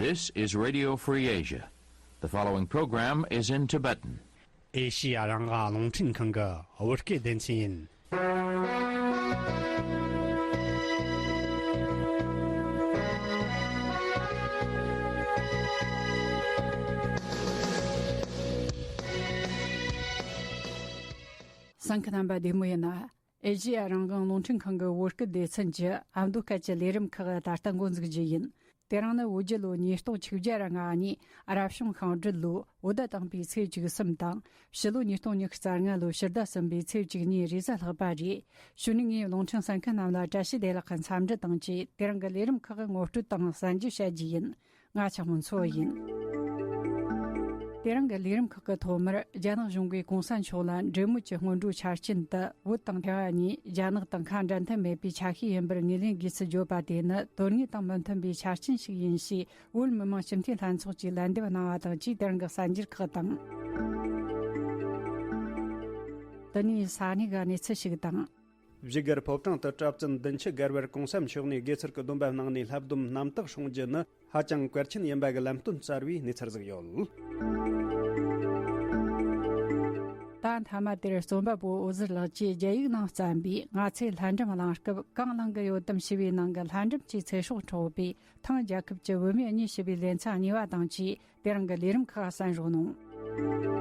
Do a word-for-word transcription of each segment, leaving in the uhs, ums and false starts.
This is Radio Free Asia. The following program is in Tibetan. ཨེ་ཤི་ཡ་རང་དབང་རླུང་འཕྲིན་ཁང་གི་བོད་སྐད་སྡེ་ཚན་ཡིན། གསན་མཁན་རྣམ་པ་བདེ་མོ་ཡིན་ན། ཨེ་ཤི་ཡ་རང་དབང་རླུང་འཕྲིན་ཁང་གི་བོད་སྐད་སྡེ་ཚན་གྱི་ཨ་མདོ་སྐད་ཀྱི་ལས་རིམ་ཁག་ད་ལྟ་འགོ་འཛུགས་རྒྱུ་ཡིན། དེ་རིང་ནི་བོད་རྒྱལ་ལོ་ཉིས་སྟོང་ཆིག་བརྒྱ་ར་ལྔ་ནི་རབ་བྱུང་ཤིང་སྦྲུལ་ལོ་བོད་ཟླ་དང་པོའི་ཚེས་བཅུ་གསུམ་དང་། ཕྱི་ལོ་ཉིས་སྟོང་ཉི་ཤུ་རྩ་ལྔ་ལོ་ཕྱི་ཟླ་གསུམ་པའི་ཚེས་བཅུ་གཉིས་རེས་གཟའ་ལྷག་པ་རེད། གཞུག་ནས་ངས་རླུང་འཕྲིན་གསན་མཁན་རྣམས་ལ་བཀྲ་ཤིས་བདེ་ལེགས་ཀྱི་འཚམས་འདྲི་དང་བཅས། དེ་རིང་གི་ལས་རིམ་ཁག་གི་ངོ་སྤྲོད་དང་གསར་འགྱུར་བཤད་རྒྱུ་ཡིན། ང་ཆགས་མོ་མཚོ་ཡིན། དེ་རིང་གི་ལས་རིམ་ཁག་གི་ཐོག་མར་རྒྱ་ནག་གཞུང་གིས་གོང་ས་མཆོག་ལ་འབྲེལ་མོལ་གྱི་སྔོན་འགྲོའི་ཆ་རྐྱེན་དུ། བོད་དང་ཐའེ་ཝན་གཉིས་རྒྱ་ནག་དང་ཁ་འབྲལ་ཐབས་མེད་པའི་ཆ་ཤས་ཡིན་པར་ངོས་ལེན་དགོས་ཚུལ་བརྗོད་པ་དེ་ནི་དོན་དངོས་དང་མི་མཐུན་པའི་ཆ་རྐྱེན་ཞིག་ཡིན་ཞེས། བོད་མི་མང་སྤྱི་འཐུས་ལྷན་ཚོགས་ཀྱིས་ལན་འདེབས་གནང་བ་དང་བཅས། དེ་རིང་གི་གསར་འགྱུར་ཁག་དང་། དེ་ནས་ས་གནས་ཀྱི་གནས་ཚུལ་ཞིག་དང་། བཞུགས་སྒར་ཕོ་བྲང་དུ་གྲྭ་བཙུན་བདུན་ཅུ་བརྒལ་བར་གོང་ས་མཆོག་ནས་དགེ་ཚུལ་གྱི་སྡོམ་པ་གནང་ནས་ལྷ་སྡོམ་རྣམ་དག་སྲུང་རྒྱུ་ནི་ཧ་ཅང་གལ་ཆེན་ཡིན་པ་གི་ལམ་སྟོན་གསར་བའི་གནས་ཚུལ་ཟིག་ཡོད། ད་མཐའ་མ་དེར་རྩོམ་པ་པོ་འོད་ཟེར་ལགས་ཀྱིས་རྒྱ་ཡིག་ནང་བརྩམས་པའི་ང་ཚོས་ལྷ་འབྲུམ་གླེང་སྐབས་གང་གླེང་གི་ཡོད་དམ་ཞེས་པའི་ནང་གི་ལྷ་འབྲུམ་གྱི་ཚེ་སྲོག་འཕྲོག་པའི་ཐང་རྒྱལ་ཁབ་ཀྱི་བུད་མེད་གཉིས་ཞེས་པའི་ལེ་ཚན་གཉིས་པ་དང་བཅས། དེ་རིང་གི་ལས་རིམ་ཁག་གསན་རོགས་གནང་།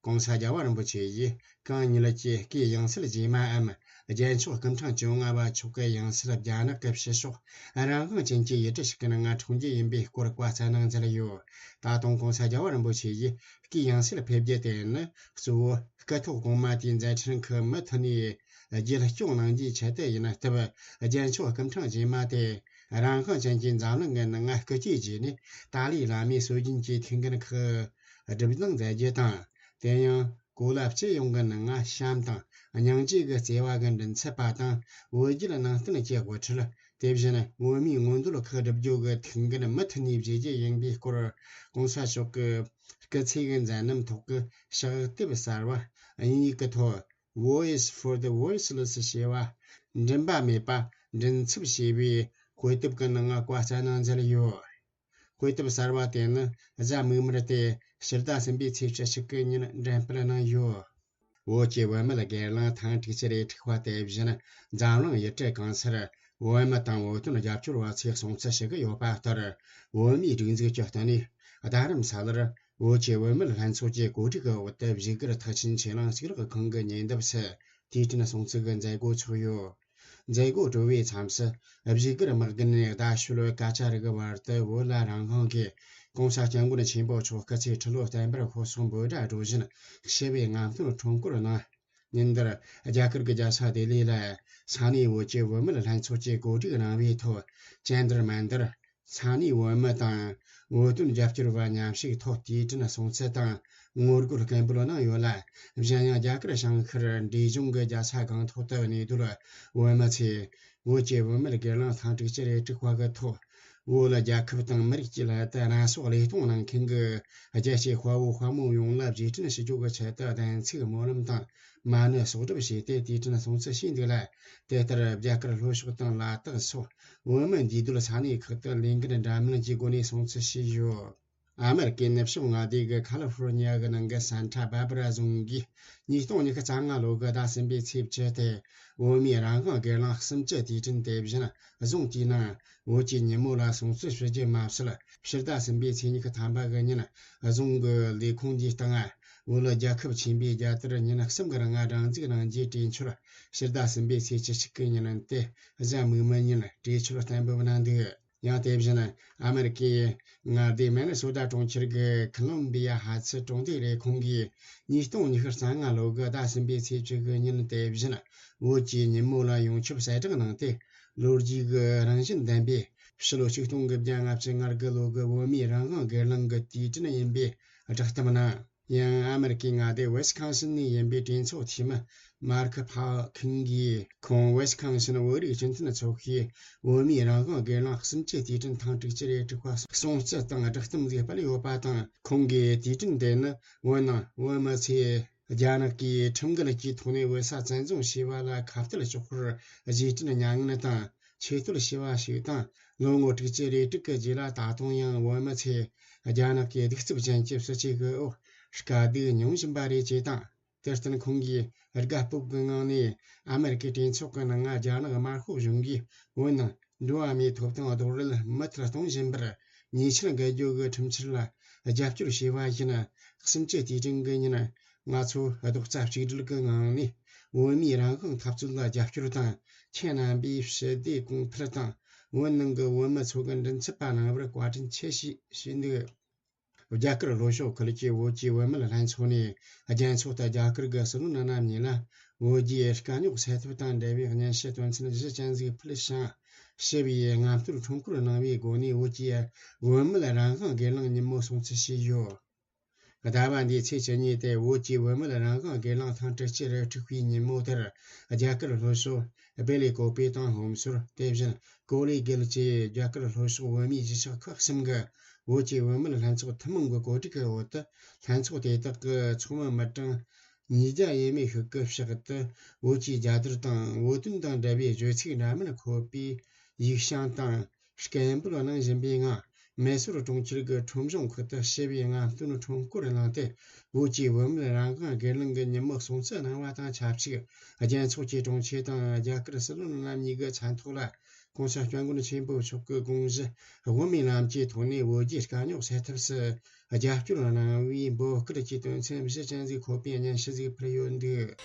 གོང་ས་རྒྱལ་བ་རིན་པོ་ཆེ་ཡིས་གང་ཉིད་ཀྱི་སྐུའི་ཡང་སྲིད་རྗེས་མའམ་རྒྱལ་མཆོག་སྐུ་ཕྲེང་བཅོ་ལྔ་པ་མཆོག་གི་ཡང་སྲིད་རྒྱ་ནག་གི་ཕྱི་ཕྱོགས་རང་དབང་ཅན་གྱི་ཡུལ་གྲུ་ཞིག་གི་ནང་འཁྲུངས་རྒྱུ་ཡིན་པའི་སྐོར་བཀའ་སྩལ་གནང་མཛད་ཡོད། ད་དུང་གོང་ས་རྒྱལ་བ་རིན་པོ་ཆེ་ཡིས་སྐུའི་ཡང་སྲིད་ཕེབས་རྒྱུ་དེ་ནི་གཙོ་བོ་སྐུ་ཐོག་གོང་མ་དེའི་མཛད་འཕྲིན་ཁུར་མུ་མཐུད་ནས་རྒྱུན་སྐྱོང་གནང་རྒྱུའི་ཆེད་དུ་ཡིན་སྟབས། རྒྱལ་མཆོག་སྐུ་ཕྲེང་རྗེས་མ་དེ་རང་དབང་ཅན་གྱི་འཛམ་གླིང་གི་ནང་སྐུ་སྐྱེས་བརྗེས་ནས་ཏཱ་ལའི་བླ་མའི་སྲོལ་རྒྱུན་གྱི་ཐུགས་འགན་ཁག་སྒྲུབ་གནང་མཛད་རྒྱུ་དང་། དེ་ཡང་གོ་ལ་སྤྱི་ཡོངས་ཀྱི་ནང་བྱམས་དང་སྙིང་རྗེ་གི་བརྩེ་བ་གི་མགྲིན་ཚབ་པ་དང་། བོད་བརྒྱུད་ནང་བསྟན་གྱི་དབུ་ཁྲིད། དེ་བཞིན་བོད་མིའི་མངོན་འདོད་ཁག་བསྒྲུབ་རྒྱུ་གི་ཐུགས་འགན་མུ་མཐུད་ནས་བཞེས་རྒྱུ་ཡིན་པའི་སྐོར། གོང་ས་མཆོག་གི་སྐུ་ཚེ་གི་མཛད་རྣམ་ཐོག་གི་ཕྱག་དེབ་གསར་བ་དབྱིན་ཡིག་གི་ཐོག Voice for the Voiceless ཞེས་པ། མགྲིན་པ་མེད་པ་མགྲིན་ཚབ་ཞེས་པའི་དཔེ་དེབ་ཀྱི་ནང་བཀའ་སྩལ་གནང་མཛད་ཡོད། དཔེ་དེབ་གསར་བ་དེ་ནི་གཟའ་མིག་དམར་ཏེ་ཕྱི་ཟླ་གསུམ་པའི་ཚེས་བཅུ་གཅིག་གི་ཉིན་འགྲེམས་སྤེལ་གནང་ཡོད། བོད་ཀྱི་བུད་མེད་སྒེར་ལངས་ཐེངས་དྲུག་ཅུ་རེ་དྲུག་པ་དེ་བཞིན་འཛམ་གླིང་ཡུལ་གྲུ་གང་སར་བོད་མི་དང་བོད་དོན་རྒྱབ་སྐྱོར་བ་ཚོས་སྲུང་བརྩི་ཞུ་གི་ཡོད་པ་ལྟར། བོད་མིའི་སྒྲིག་འཛུགས་ཀྱི་བསྟི་གནས་རྡ་རམ་ས་ལར་བོད་ཀྱི་བུད་མེད་ལྷན་ཚོགས་ཀྱི་གོ་སྒྲིག་གི་འོག་ཏུ་བཞུགས་སྒར་ཐེག་ཆེན་ཆོས་གླིང་གཙུག་ལག་ཁང་གི་ཉེ་འདབས་སུ་དུས་དྲན་སྲུང་བརྩི་གི་མཛད་སྒོ་ཚོགས་ཡོད། མཛད་སྒོ་གྲོལ་བའི་མཚམས་སུ་བཞུགས་སྒར་དམག་སྡེ་ནས་རྡ་ཤོད་ཀ་ཅ་རི་གི་བར་དུ་བོད་ལ་རང་དབང་གི་གོང་ས་སྐྱབས་མགོན་ཆེན་པོ་མཆོག་སྐུ་ཚེ་ཁྲི་ལོ་བརྟན་པར་ཤོག་གསུང་འབོད་སྒྲ་སྒྲོག་བཞིན་ཞི་བའི་རྔམ་སྟོན་ཁྲོམ་སྐོར་གནང་། ཉིན་དེར་རྒྱ་གར་གྱི་རྒྱལ་ས་ལྡི་ལི་ལ་ས་གནས་བོད་ཀྱི་བུད་མེད་ལྷན་ཚོགས་ཀྱིས་གོ་སྒྲིག་གནང་བའི་ཐོག་ཇན་དར་མན་དར། ས་གནས་བོད་མི་དང་བོད་དོན་རྒྱབ་སྐྱོར་བ་མཉམ་ཞུགས་ཐོག་དུས་དྲན་སྲུང་བརྩི་དང་ངོ་རྒོལ་སྐད་འབོད་གནང་ཡོད་ལ། གཞན་ཡང་རྒྱ་གར་བྱང་ཤར་འབྲས་ལྗོངས་ཀྱི་རྒྱལ་ས་གང་ཐོག་ཏུ་གནས་སྡོད་བོད་མི་ཚོས་བོད་ཀྱི་བུད་མེད་སྒེར་ལངས་ཐེངས་དྲུག་ཅུ་རེ་དྲུག་པ་གི་ཐོག་བོད་ལ་རྒྱལ་ཁབ་དང་མི་རིགས་ཀྱི་སླད་དུ་རང་སྲོག་བློས་གཏོང་གནང་མཁན་གྱི་རྒྱལ་གཅེས་དཔའ་བོ་དཔའ་མོ་ཡོངས་ལ་རྗེས་དྲན་ཞུ་རྒྱུ་གི་ཆེད་དུ་བདེན་ཚིག་སྨོན་ལམ་དང་མ་ཎི་གསོག་སྒྲུབ་བྱས་ཏེ་དུས་དྲན་སྲུང་བརྩི་ཞུས་འདུག་ལ། དེ་ལྟར་རྒྱ་གར་ལྷོ་ཕྱོགས་དང་ལ་དྭགས་སོགས་བོད་མི་འདུས་སྡོད་ས་གནས་ཁག་ཏུ་ལས་འགུལ་འདྲ་མིན་གྱི་སྒོ་ནས་སྲུང་བརྩི་ཞུས་ཡོད། ཨ་མེ་རི་ཀའི་ནུབ་ཕྱོགས་མངའ་སྡེ་གི་ཁ་ལི་ཧྥོར་ཉི་ཡ་གི་ནང་གི་སན་ཊ་བྷར་བྷ་ར་རྫོང་གིས་ཉིས་སྟོང་ཉི་ཤུ་རྩ་ལྔ་ལོ་གི་ཟླ་གསུམ་པའི་ཚེས་བཅུ་སྟེ་བོད་མིའི་རང་དབང་སྒེར་ལངས་གསུམ་བཅུ་དུས་དྲན་དེ་བཞིན་རྫོང་དེའི་ནང་བོད་ཀྱི་ཉིན་མོ་ལ་སྲུང་བརྩི་ཞུ་རྒྱུ་མ་ཟད། ཕྱི་ཟླ་གསུམ་པའི་ཚེས་ཉི་ཤུ་ཐམ་པ་གི་ཉིན་རྫོང་གི་ལས་ཁུངས་འདིའི་སྟེང་བོད་རྒྱལ་ཁབ་ཆེན་པོའི་རྒྱལ་དར་ཉིན་གསུམ་གི་རིང་སྒྲེང་འཛུགས་གནང་རྒྱུའི་གྲོས་ཆོད་ཕྱི་ཟླ་གསུམ་པའི་ཚེས་བཅུ་གཅིག་གི་ཉིན་ཏེ་གཟའ་མིག་དམར་ཉིན་གྲོས་ཆོད་གཏན་འབེབས་གནང་འདུག་ཡང་དེ་བཞིན་ཨ་མེ་རི་ཀའི་མངའ་སྡེ་མེ་ནི་སོ་ཏ་གྲོང་ཁྱེར་གྱི་ཁོ་ལོམ་བི་ཡ་ཧ་ཚི་གྲོང་སྡེའི་ལས་ཁུངས་ཀྱིས་ཉིས་སྟོང་ཉི་ཤུ་རྩ་ལྔ་ལོ་གི་ཟླ་གསུམ་པའི་ཚེས་བཅུ་དགུ་ཉིན་དེ་བཞིན་བོད་ཀྱི་ཉིན་མོ་ལ་ཡོངས་ཁྱབ་གསལ་བསྒྲགས་གནང་སྟེ། ལོ་རྒྱུས་ཀྱི་རང་བཞིན་ལྡན་པའི་ཕྱི་ལོ་ཆིག་སྟོང་དགུ་བརྒྱ་ལྔ་བཅུ་ང་དགུ་ལོ་གི་བོད་མིའི་རང་དབང་སྒེར་ལངས་ཀྱི་དུས་དྲན་ཡིན་པའི་བསྒྲགས་གཏམ་གནང་། ཡང་ཨ་མེ་རི་ཀའི་མངའ་སྡེ་ཝེ་སི་ཁོན་སིན་ནས་ཡིན་པའི་གྲོས་ཚོགས་འཐུས་མི་མར་ཁི་ཕ་ཁིན་གྱིས། ཁོང་ཝེ་སི་ཁོན་སིན་བོད་རིགས་སྤྱི་མཐུན་ཚོགས་པའི་བོད་མིའི་རང་དབང་སྒེར་ལངས་གསུམ་བཅུའི་དུས་དྲན་ཐེངས་དྲུག་ཅུ་རེ་དྲུག་པ་སྲུང་བརྩི་དང་བསྒྲགས་གཏམ་ཞིག་སྤེལ་ཡོད་པ་དང་། ཁོང་གིས་དུས་དྲན་དེ་ནི་བོད་ནང་བོད་མི་ཚོས་རྒྱ་ནག་གིས་ཁྲིམས་འགལ་གྱི་ཐོག་ནས་བོད་ས་བཙན་བཟུང་བྱས་པ་ལ་ཁ་གཏད་གཅོག་པར་རྗེས་དྲན་མྱ་ངན་དང་། ཆེ་བསྟོད་ཞུས་པ་ཞིག་དང་། ལོ་ངོ་དྲུག་ཅུ་རེ་དྲུག་གི་རྗེས་ལ་ད་དུང་ཡང་བོད་མི་ཚོས་རྒྱ་ནག་གི་གདུག་རྩུབ་ཅན་གྱི་སྲིད་བྱུས་ཀྱི་འོག་དཀའ་སྡུག་མྱོང་བཞིན་པ་རེད་ཅེས་དང་། དེར་བརྟེན་ཁོང་གིས་དགའ་སྤོབས་ཀྱི་ངང་ནས་ཨ་མེ་རི་ཀའི་གྲོས་ཚོགས་ཀྱི་ནང་རྒྱ་ནག་དམར་ཤོག་གཞུང་གིས་བོད་ནང་འགྲོ་བ་མིའི་ཐོབ་ཐང་རྡོག་རོལ་མུ་མཐུད་གཏོང་བཞིན་པར་ཉེས་ཆད་འགེལ་རྒྱུ་གི་ཁྲིམས་འཆར་ལ་རྒྱབ་སྐྱོར་བྱས་པ་བཞིན། གསུམ་བཅུའི་དུས་དྲན་གྱི་ཉིན། ང་ཚོ་རྡོག་རྩ་གཅིག་སྒྲིལ་གྱི་ངང་ནས་བོད་མིའི་རང་དབང་འཐབ་རྩོད་ལ་རྒྱབ་སྐྱོར་དང་། ཁྱེད་རྣམ་པའི་ཞི་བདེ་གོང་འཕེལ་དང་། བོད་ནང་གི་བོད་མི་ཚོ་གི་མགྲིན་ཚབ་པ་གནང་བར་བཀའ་དྲིན་ཆེ་ཞེས་ཞུས་འདུག་རྒྱ་གར་ལྷོ་ཕྱོགས་ཁུལ་གྱི་བོད་ཀྱི་བུད་མེད་ལྷན་ཚོགས་ནས། རྒྱལ་ཚོགས་དང་རྒྱ་གར་གྱི་སྲིད་བློན་རྣམ་གཉིས་ལ་བོད་རྒྱའི་དཀའ་རྙོག་སེལ་ཐབས་དང་འབྲེལ་བའི་སྙན་ཞུ་དོན་ཚན་བཞི་ཅན་ཞིག་ཕུལ་ཞིང་། ཞི་བའི་རྔམ་སྟོན་ཁྲོམ་སྐོར་གནང་བའི་སྒོ་ནས། བོད་ཀྱི་བུད་མེད་རང་དབང་སྒེར་ལངས་ཉིན་མོ་སྲུང་བརྩི་བྱས་ཡོད། ཟླ་བ་འདིའི་ཚེས་བཅུ་གཉིས་ཏེ། བོད་ཀྱི་བུད་མེད་རང་དབང་སྒེར་ལངས་ཐེངས་དྲུག་ཅུ་རེ་དྲུག་པའི་ཉིན་མོ་དེར། རྒྱ་གར་ལྷོ་ཕྱོགས་སྦེལ་ཀོབ་དང་ལྷོ་མཚོར། དེ་བཞིན་ཀོ་ལི་གྷལ་བཅས་རྒྱ་གར་ལྷོ་ཕྱོགས་བོད་མིའི་གཞིས་ཆགས་ཁག་གསུམ་གྱི་བོད་ཀྱི་བུད་མེད་ལྷན་ཚོགས་ཐུན་མོང་གི་གོ་སྒྲིག་གི་འོག་ཏུ། ལྷན་ཚོགས་དེ་དག་གི་ཚོགས་མི་མི་གྲངས་ཉིས་བརྒྱ་ཡས་མས་ཤིག་གི་ཕྱག་ཏུ། བོད་ཀྱི་རྒྱལ་དར་དང་། བོད་དོན་དང་འབྲེལ་བའི་བརྗོད་ཚིག་འདྲ་མིན་འཁོད་པའི་ཡིག་བྱང་དང་། སྐད་འབོད་གནང་བཞིན་པའི་ངང་། མེ་སོར་གྲོང་ཁྱེར་གྱི་ཁྲོམ་གཞུང་ཁུལ་དུ་ཞི་བའི་རྔམ་སྟོན་ཁྲོམ་སྐོར་གནང་སྟེ། བོད་ཀྱི་བུད་མེད་རང་དབང་སྒེར་ལངས་ཀྱི་ཉིན་མོ་སྲུང་བརྩི་གནང་བ་དང་ཆབས་ཅིག་རྒྱལ་ཚོགས་ཀྱི་དྲུང་ཆེ་དང་རྒྱ་གར་སྲིད་བློན་རྣམ་གཉིས་ཀྱི་མཚན་ཐོག་ལ། ༸གོང་ས་༸སྐྱབས་མགོན་ཆེན་པོ་མཆོག་གི་དགོངས་གཞི་དབུ་མའི་ལམ་གྱི་ཐོག་ནས་བོད་རྒྱའི་དཀའ་རྙོག་སེལ་ཐབས་སུ་རྒྱབ་སྐྱོར་གནང་བའི་འབོད་སྐུལ་གྱི་དོན་ཚན་བཞི་ཅན་ཞིག་འཁོད་པའི་སྙན་ཞུ་ཞིག་ཕུལ་ཡོད་འདུག་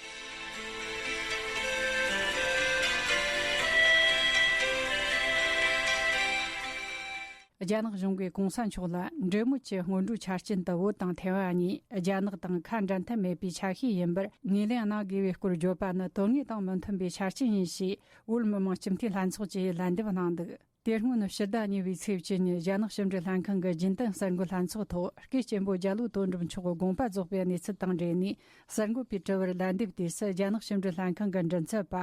རྒྱ་ནག་གཞུང་གིས་གོང་ས་མཆོག་ལ་འབྲེལ་མོལ་གྱི་སྔོན་འགྲོའི་ཆ་རྐྱེན་དུ། བོད་དང་ཐེ་ཝན་གཉིས་རྒྱ་ནག་དང་ཁ་འགྲན་ཐབས་མེད་པའི་ཆ་ཤས་ཡིན་པར་ངོས་ལེན་གནང་དགོས་པའི་སྐོར་བརྗོད་པ་ནི་དོན་དངོས་དང་མི་མཐུན་པའི་ཆ་རྐྱེན་ཡིན་ཞེས། བོད་མི་མང་སྤྱི་འཐུས་ལྷན་ཚོགས་ཀྱིས་ལན་འདེབས་གནང་འདུག་དེ་སྔོན་ཕྱི་ཟླ་གཉིས་པའི་ཚེས་བཅུ་ཉིན་རྒྱ་ནག་ཕྱི་འབྲེལ་ལྷན་ཁང་གི་རྒྱུན་གཏན་གསར་འགོད་ལྷན་ཚོགས་ཐོག་སྐུ་གཅེན་པོ་རྒྱ་ལོ་དོན་གྲུབ་མཆོག་གི་དགོངས་པ་རྫོགས་པའི་གནས་ཚུལ་དང་འབྲེལ་ནས། གསར་འགོད་པའི་དྲི་བར་ལན་འདེབས་དུས་སུ། རྒྱ་ནག་ཕྱི་འབྲེལ་ལྷན་ཁང་གི་མགྲིན་ཚབ་པ་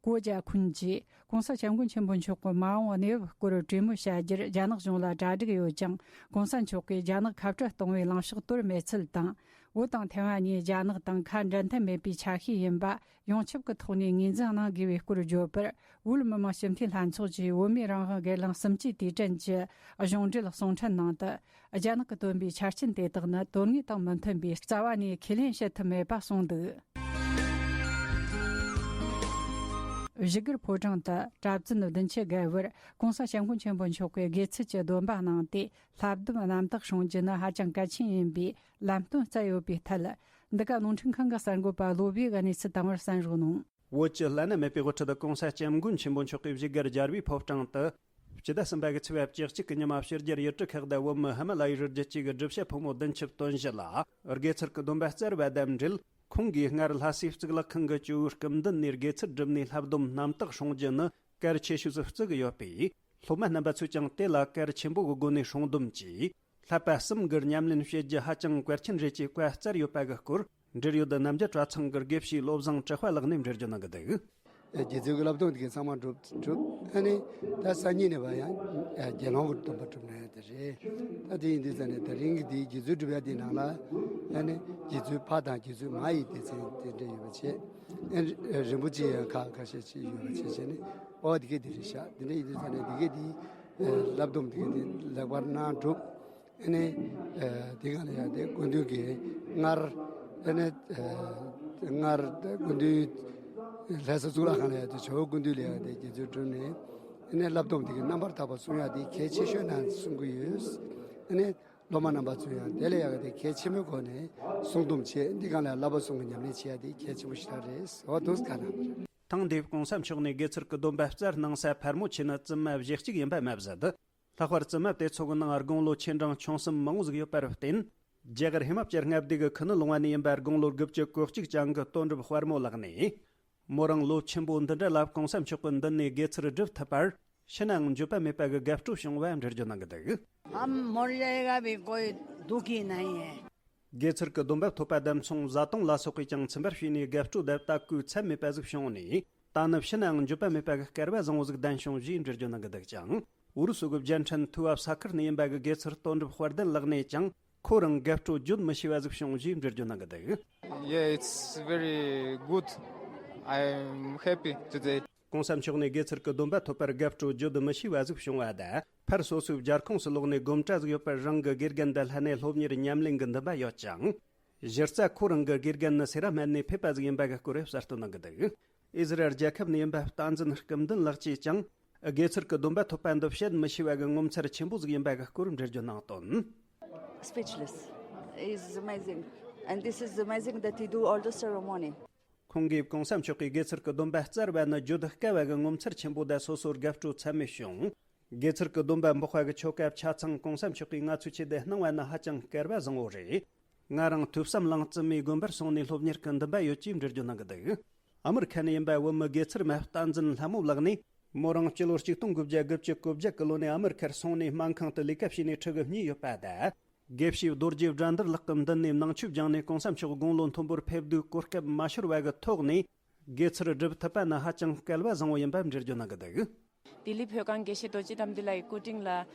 ཀོ་ཇ་ཁུན་གྱིས། ༸གོང་ས་༸སྐྱབས་མགོན་ཆེན་པོ་མཆོག་གི་མ་འོངས་གནས་བབ་སྐོར་གྲོས་མོལ་བྱ་རྒྱུར་རྒྱ་ནག་གཞུང་ལ་གྲ་སྒྲིག་ཡོད་ཀྱང་། ༸གོང་ས་མཆོག་གིས་རྒྱ་ནག་ཁ་བྲལ་གཏོང་བའི་ལངས་ཕྱོགས་དོར་མེད་ཚུལ་དང་། བོད་དང་ཐེ་ཝན་གཉིས་རྒྱ་ནག་དང་ཁ་འགྲན་ཐབས་མེད་པའི་ཆ་ཤས་ཡིན་པ་ཡོངས་ཁྱབ་ཀྱི་ཐོག་ནས་ངོས་འཛིན་གནང་དགོས་པའི་སྐོར་བརྗོད་པར། བོད་མི་མང་སྤྱི་འཐུས་ལྷན་ཚོགས་ཀྱིས་བོད་མིའི་རང་དབང་སྒེར་ལངས་གསུམ་བཅུའི་དུས་དྲན་གྱི་གཞུང་འབྲེལ་གསུང་འཕྲིན་ནང་དུ། རྒྱ་ནག་གིས་བཏོན་པའི་ཆ་རྐྱེན་དེ་དག་ནི་དོན་དངོས་དང་མི་མཐུན་པས། རྩ་བ་ནས་ཁས་ལེན་བྱེད་ཐུབ་མེད་པ་གསུངས་འདུག་བཞུགས་སྒར་ཕོ་བྲང་དུ་གྲྭ་བཙུན་བདུན་ཅུ་བརྒལ་བར་༸གོང་ས་༸སྐྱབས་མགོན་ཆེན་པོ་མཆོག་གི་དགེ་ཚུལ་གྱི་སྡོམ་པ་གནང་སྟེ། ལྷ་སྡོམ་རྣམ་དག་སྲུང་རྒྱུ་ནི་ཧ་ཅང་གལ་ཆེན་ཡིན་པའི་ལམ་སྟོན་སྩལ་ཡོད་པའི་ཐད། འདི་ག་རླུང་འཕྲིན་ཁང་གི་གསར་འགོད་པ་བློ་བྷེ་གིས་གནས་ཚུལ་བཏང་བར་གསན་རོགས་གནང་། བོད་ཀྱི་བླ་ན་མེད་པའི་དབུ་ཁྲིད་༸གོང་ས་༸སྐྱབས་མགོན་ཆེན་པོ་མཆོག་གིས་བཞུགས་སྒར་རྒྱལ་བའི་ཕོ་བྲང་དུ། སྤྱི་ཟླ་གསུམ་པ་གི་ཚེས་པ་བཅུ་གཅིག་གི་ཉི་མ་ཕྱི་རྒྱལ་ཡུལ་གྲུ་ཁག་དང་བོད་མི་ཧི་མ་ལ་ཡའི་རི་རྒྱུད་བཅས་ཀྱི་སྒྲུབ་བྱེད་ཕོ་མོ་བདུན་ཅུ་དོན་བཞི་ལ་དགེ་ཚུལ་གྱི་སྡོམ་པ་སྩལ་བ་དང་འབྲེལ། ཁོང་གིས་སྔར་ལྷ་སའི་གཙུག་ལག་ཁང་གི་ཇོ་བོའི་སྐུ་མདུན་ནས་དགེ་ཚུལ་བསྒྲུབས་ནས་ལྷ་སྡོམ་རྣམ་དག་སྲུང་རྒྱུ་ནི་གལ་ཆེ་ཤོས་སུ་བརྩི་གི་ཡོད་པས། སློབ་མ་རྣམ་པ་ཚོས་ཀྱང་དེ་ལ་གལ་ཆེན་པོ་གི་སྒོ་ནས་སྲུང་སྡོམ་གྱིས། བསླབ་པ་གསུམ་གྱི་ཉམས་ལེན་བྱེད་རྒྱུ་ཧ་ཅང་གལ་ཆེན་རེད་ཅེས་བཀའ་སྩལ་ཡོད་པ་གི་སྐོར། འབྲེལ་ཡོད་རྣམ་རྒྱལ་གྲྭ་ཚང་གི་དགེ་བཤེས་བློ་བཟང་གྲགས་པ་ལགས་ནས་འགྲེལ་བརྗོད་གནང་གི་འདུག་རྒྱུ་མཚན་གྱི་བསླབ་སྡོམ་དེ་གའི་ཚང་མ་འགྲུབ་འགྲུབ་ཨ་ནི་ད་སང་ཉིན་ནས་བ་ཡང་དགེ་སློང་གི་སྡོམ་པ་འགྲུབ་ན་ཡང་དེ་རེད། ད་དེ་ཡིན་དུས་ཙང་ནས་དེ་རིང་གི་དེའི་དགེ་ཚུལ་སྒྲུབ་ཡ་དེའི་ནང་ལ་ཨ་ནི་དགེ་ཚུལ་ཕ་དང་དགེ་ཚུལ་མ་ཡི་སྡེ་ཚན་དེ་འདྲ་ཡོད་པ་བྱས། ཨ་ནི་རིན་པོ་ཆེ་ཡང་ཁ་ཁ་ཤས་ཅིག་ཡོད་པ་བྱས་བྱས་ནས་ཨོ་དེ་གའི་དེ་རེད་ཤག་དེ་འདྲ་ཡིན་དུས་ཙང་ནས་དེ་གའི་དེའི་བསླབ་སྡོམ་དེ་གའི་དེ་ལེགས་པར་གནང་འགྲུབ། ཨ་ནི་དེ་ག་ལ་ཡང་དེ་སྐུ་མདུན་གྱིས་སྔར་ཨ་ནི་སྔར་དེ་སྐུ་མདུན་ལྷ་ས་གཙུག་ལག་ཁང་ལ་ཡང་དེ་ཇོ་བོ་སྐུ་མདུན་ལ་ཡང་དེ་དགེ་ཚུལ་བསྒྲུབས་ནས་ཨ་ནི་བསླབ་སྡོམ་དེ་གའི་རྣམ་པར་དག་པ་སྲུང་ཡག་དེ་གལ་ཆེ་ཤོས་ནང་གསུང་གི་ཡོད། ཨ་ནི་སློབ་མ་རྣམ་པ་ཚོས་ཡང་དེ་ལ་ཡག་དེ་གལ་ཆེན་པོའི་སྒོ་ནས་སྲུང་སྡོམ་བྱེད། འདི་ག་ལ་བསླབ་པ་གསུམ་གྱི་ཉམས་ལེན་བྱེད་ཡག་དེ་གལ་ཆེན་པོ་ཞིག་རེད། འོ་དུས་ག་ན་མ་རེད། ཐེངས་འདིའི་༸གོང་ས་མཆོག་ནས་དགེ་ཚུལ་གྱི་སྡོམ་པ་སྩལ་གནང་ས་ཕལ་མོ་ཆེ་ནི་བཙུན་མ་བཞི་གཅིག་ཡིན་པ་མ་ཟད། ལྷག་པར་བཙུན་མ་དེ་ཚོ་གི་ནང་དགུང་ལོ་ཆེ་འབྲིང་ཆུང་གསུམ་མང་བོ་ཟིག་ཡོད་པར་བརྟེན། རྒྱ་གར་ཧི་མ་ཅལ་མངའ་སྡེ་གི་ཁུ་ནུ་ལུང་བ་ནས་ཡིན་པ་དགུང་ལོ་དགུ་བཅུ་གོ་གཅིག་ཙམ་གྱི་དོན་གྲུབ་དཔལ་མོ་ལགས་ནས། མོ་རང་ལོ་ཆེན་པོ་འདི་འདྲ་ལ་༸གོང་ས་མཆོག་གི་མདུན་ནས་དགེ་ཚུལ་སྒྲུབ་ཐུབ་པར་ཕྱི་ནའང་འགྱོད་པ་མེད་པ་གི་དགའ་སྤྲོ་བྱུང་བ་འགྲེལ་བརྗོད་གནང་གི་འདུག हम मर जाएगा भी कोई दुखी नहीं है। དགེ་ཚུལ་གྱི་སྡོམ་པ་ཐོབ་པ་དང་མཚུངས་བཟའ་བཏུང་ལ་སོགས་པས་ཀྱང་ཚིམ་པར་བྱས་ནས་དགའ་སྤྲོ་དང་དད་གུས་ཚད་མེད་པ་ཟིག་བྱུང་ནས། ད་ནི་ཕྱི་ནའང་འགྱོད་པ་མེད་པ་གི་སྐལ་བ་བཟང་བོ་ཟིག་ལྡན་བྱུང་ཞེས་འགྲེལ་བརྗོད་གནང་གི་འདུག་ཅིང་། ཨུ་རུ་སུ་གི་བརྒྱ་ཕྲན་ཐུའུ་བ་ས་ཁུལ་ནས་ཡིན་པ་གི་དགེ་ཚུལ་དོན་གྲུབ་དཔལ་ལྡན་ལགས་ནས་ཀྱང་ཁོ་རང་དགའ་སྤྲོ་བརྗོད་མི་ཤེས་པ་ཟིག་བྱུང་ཞེས་འགྲེལ་བརྗོད་གནང་གི་འདུག Yeah, it's very good. I'm happy today. གོང་ས་མཆོག་ནས་དགེ་ཚུལ་གྱི་སྡོམ་པ་ཐོབ་པར་དགའ་སྤྲོ་བརྗོད་མི་ཤེས་པ་ཟིག་བྱུང་བ་དང་། ཕར་སོ་སོའི་སྦྱར་ཁོངས་སུ་ལོག་ནས་དགོངས་འགྲེལ་ཟིག་ཡོད་པར་རང་གི་དགེ་རྒན་དང་ལྷན་ནས་སློབ་གཉེར་ཉམས་ལེན་གྱི་འདུན་པ་ཡོད་ཅིང་། གཞི་རྩ་ཁོ་རང་གི་དགེ་རྒན་ནི་སེ་ར་སྨད་ནས་ཕེབས་པ་ཟིག་ཡིན་པ་གི་སྐོར་གསལ་སྟོན་གནང་གི་འདུག་ཨི་ཟི་རལ་རྒྱལ་ཁབ་ནས་ཡིན་པ་བསྟན་འཛིན་སྐུ་མདུན་ལགས་ཀྱིས་ཀྱང་། དགེ་ཚུལ་གྱི་སྡོམ་པ་ཐོབ་པ་འདི་བཤད་མི་ཤེས་པ་གི་ངོ་མཚར་ཆེན་པོ་ཟིག་ཡིན་པ་གི་སྐོར་འགྲེལ་བརྗོད་གནང་དོན། Speechless. It's amazing. And this is amazing that he do all the ceremony. ཁོང་གིས་གོང་ས་མཆོག་གིས་དགེ་ཚུལ་གྱི་སྡོམ་པ་བསྩལ་བ་ནི་བརྗོད་དཀའ་བ་གི་ངོ་མཚར་ཆེན་པོ་དང་སོ་སོར་དགའ་སྤྲོ་ཚད་མེད་བྱུང་། དགེ་ཚུལ་གྱི་སྡོམ་པ་འབོག་པ་གི་ཆོ་ག་ཆ་ཚང་གོང་ས་མཆོག་གིས་ང་ཚོའི་ཆེད་དུ་གནང་བ་ནི་ཧ་ཅང་སྐལ་བ་བཟང་བོ་རེད། ང་རང་ཐོས་བསམ་གླིང་བཙུན་མའི་དགོན་པར་སོང་ནས་སློབ་གཉེར་གྱི་འདུན་པ་ཡོད་ཅེས་འགྲེལ་བརྗོད་གནང་གི་འདུག་ཨ་མེ་རི་ཁ་ནས་ཡིན་པ་བོད་མི་དགེ་ཚུལ་མ་བསྟན་འཛིན་ལྷ་མོ་ལགས་ནས། མོ་རང་སྤྱི་ལོ་གཅིག་སྟོང་དགུ་བརྒྱ་དགུ་བཅུ་གོ་བརྒྱད་གི་ལོ་ནས་ཨ་མེ་རི་ཁར་སོང་ནས་སྨན་ཁང་དུ་ལས་ཀ་བྱས་ནས་ཕྲུ་གུ་གཉིས་ཡོད་པ་དང་། དགེ་བཤེས་རྡོ་རྗེ་དགྲ་འདུལ་ལགས་ཀྱི་མདུན་ནས་ནང་ཆོས་སྦྱངས་ནས་གོང་ས་མཆོག་དགུང་ལོ་མཐོན་པོར་ཕེབས་དུས་གོ་སྐབས་མ་ཤོར་བ་གི་ཐོག་ནས་དགེ་ཚུལ་སྒྲུབ་ཐུབ་པ་ནི་ཧ་ཅང་སྐལ་བ་བཟང་བོ་ཡིན་པ་འགྲེལ་བརྗོད་གནང་གི་འདུག་ལྡི་ལི་བོད་ཁང་དགེ་བཤེས་རྡོ་རྗེ་དགྲ་འདུལ་ལགས་ཀྱི་སྐུ་དྲིན་ལ་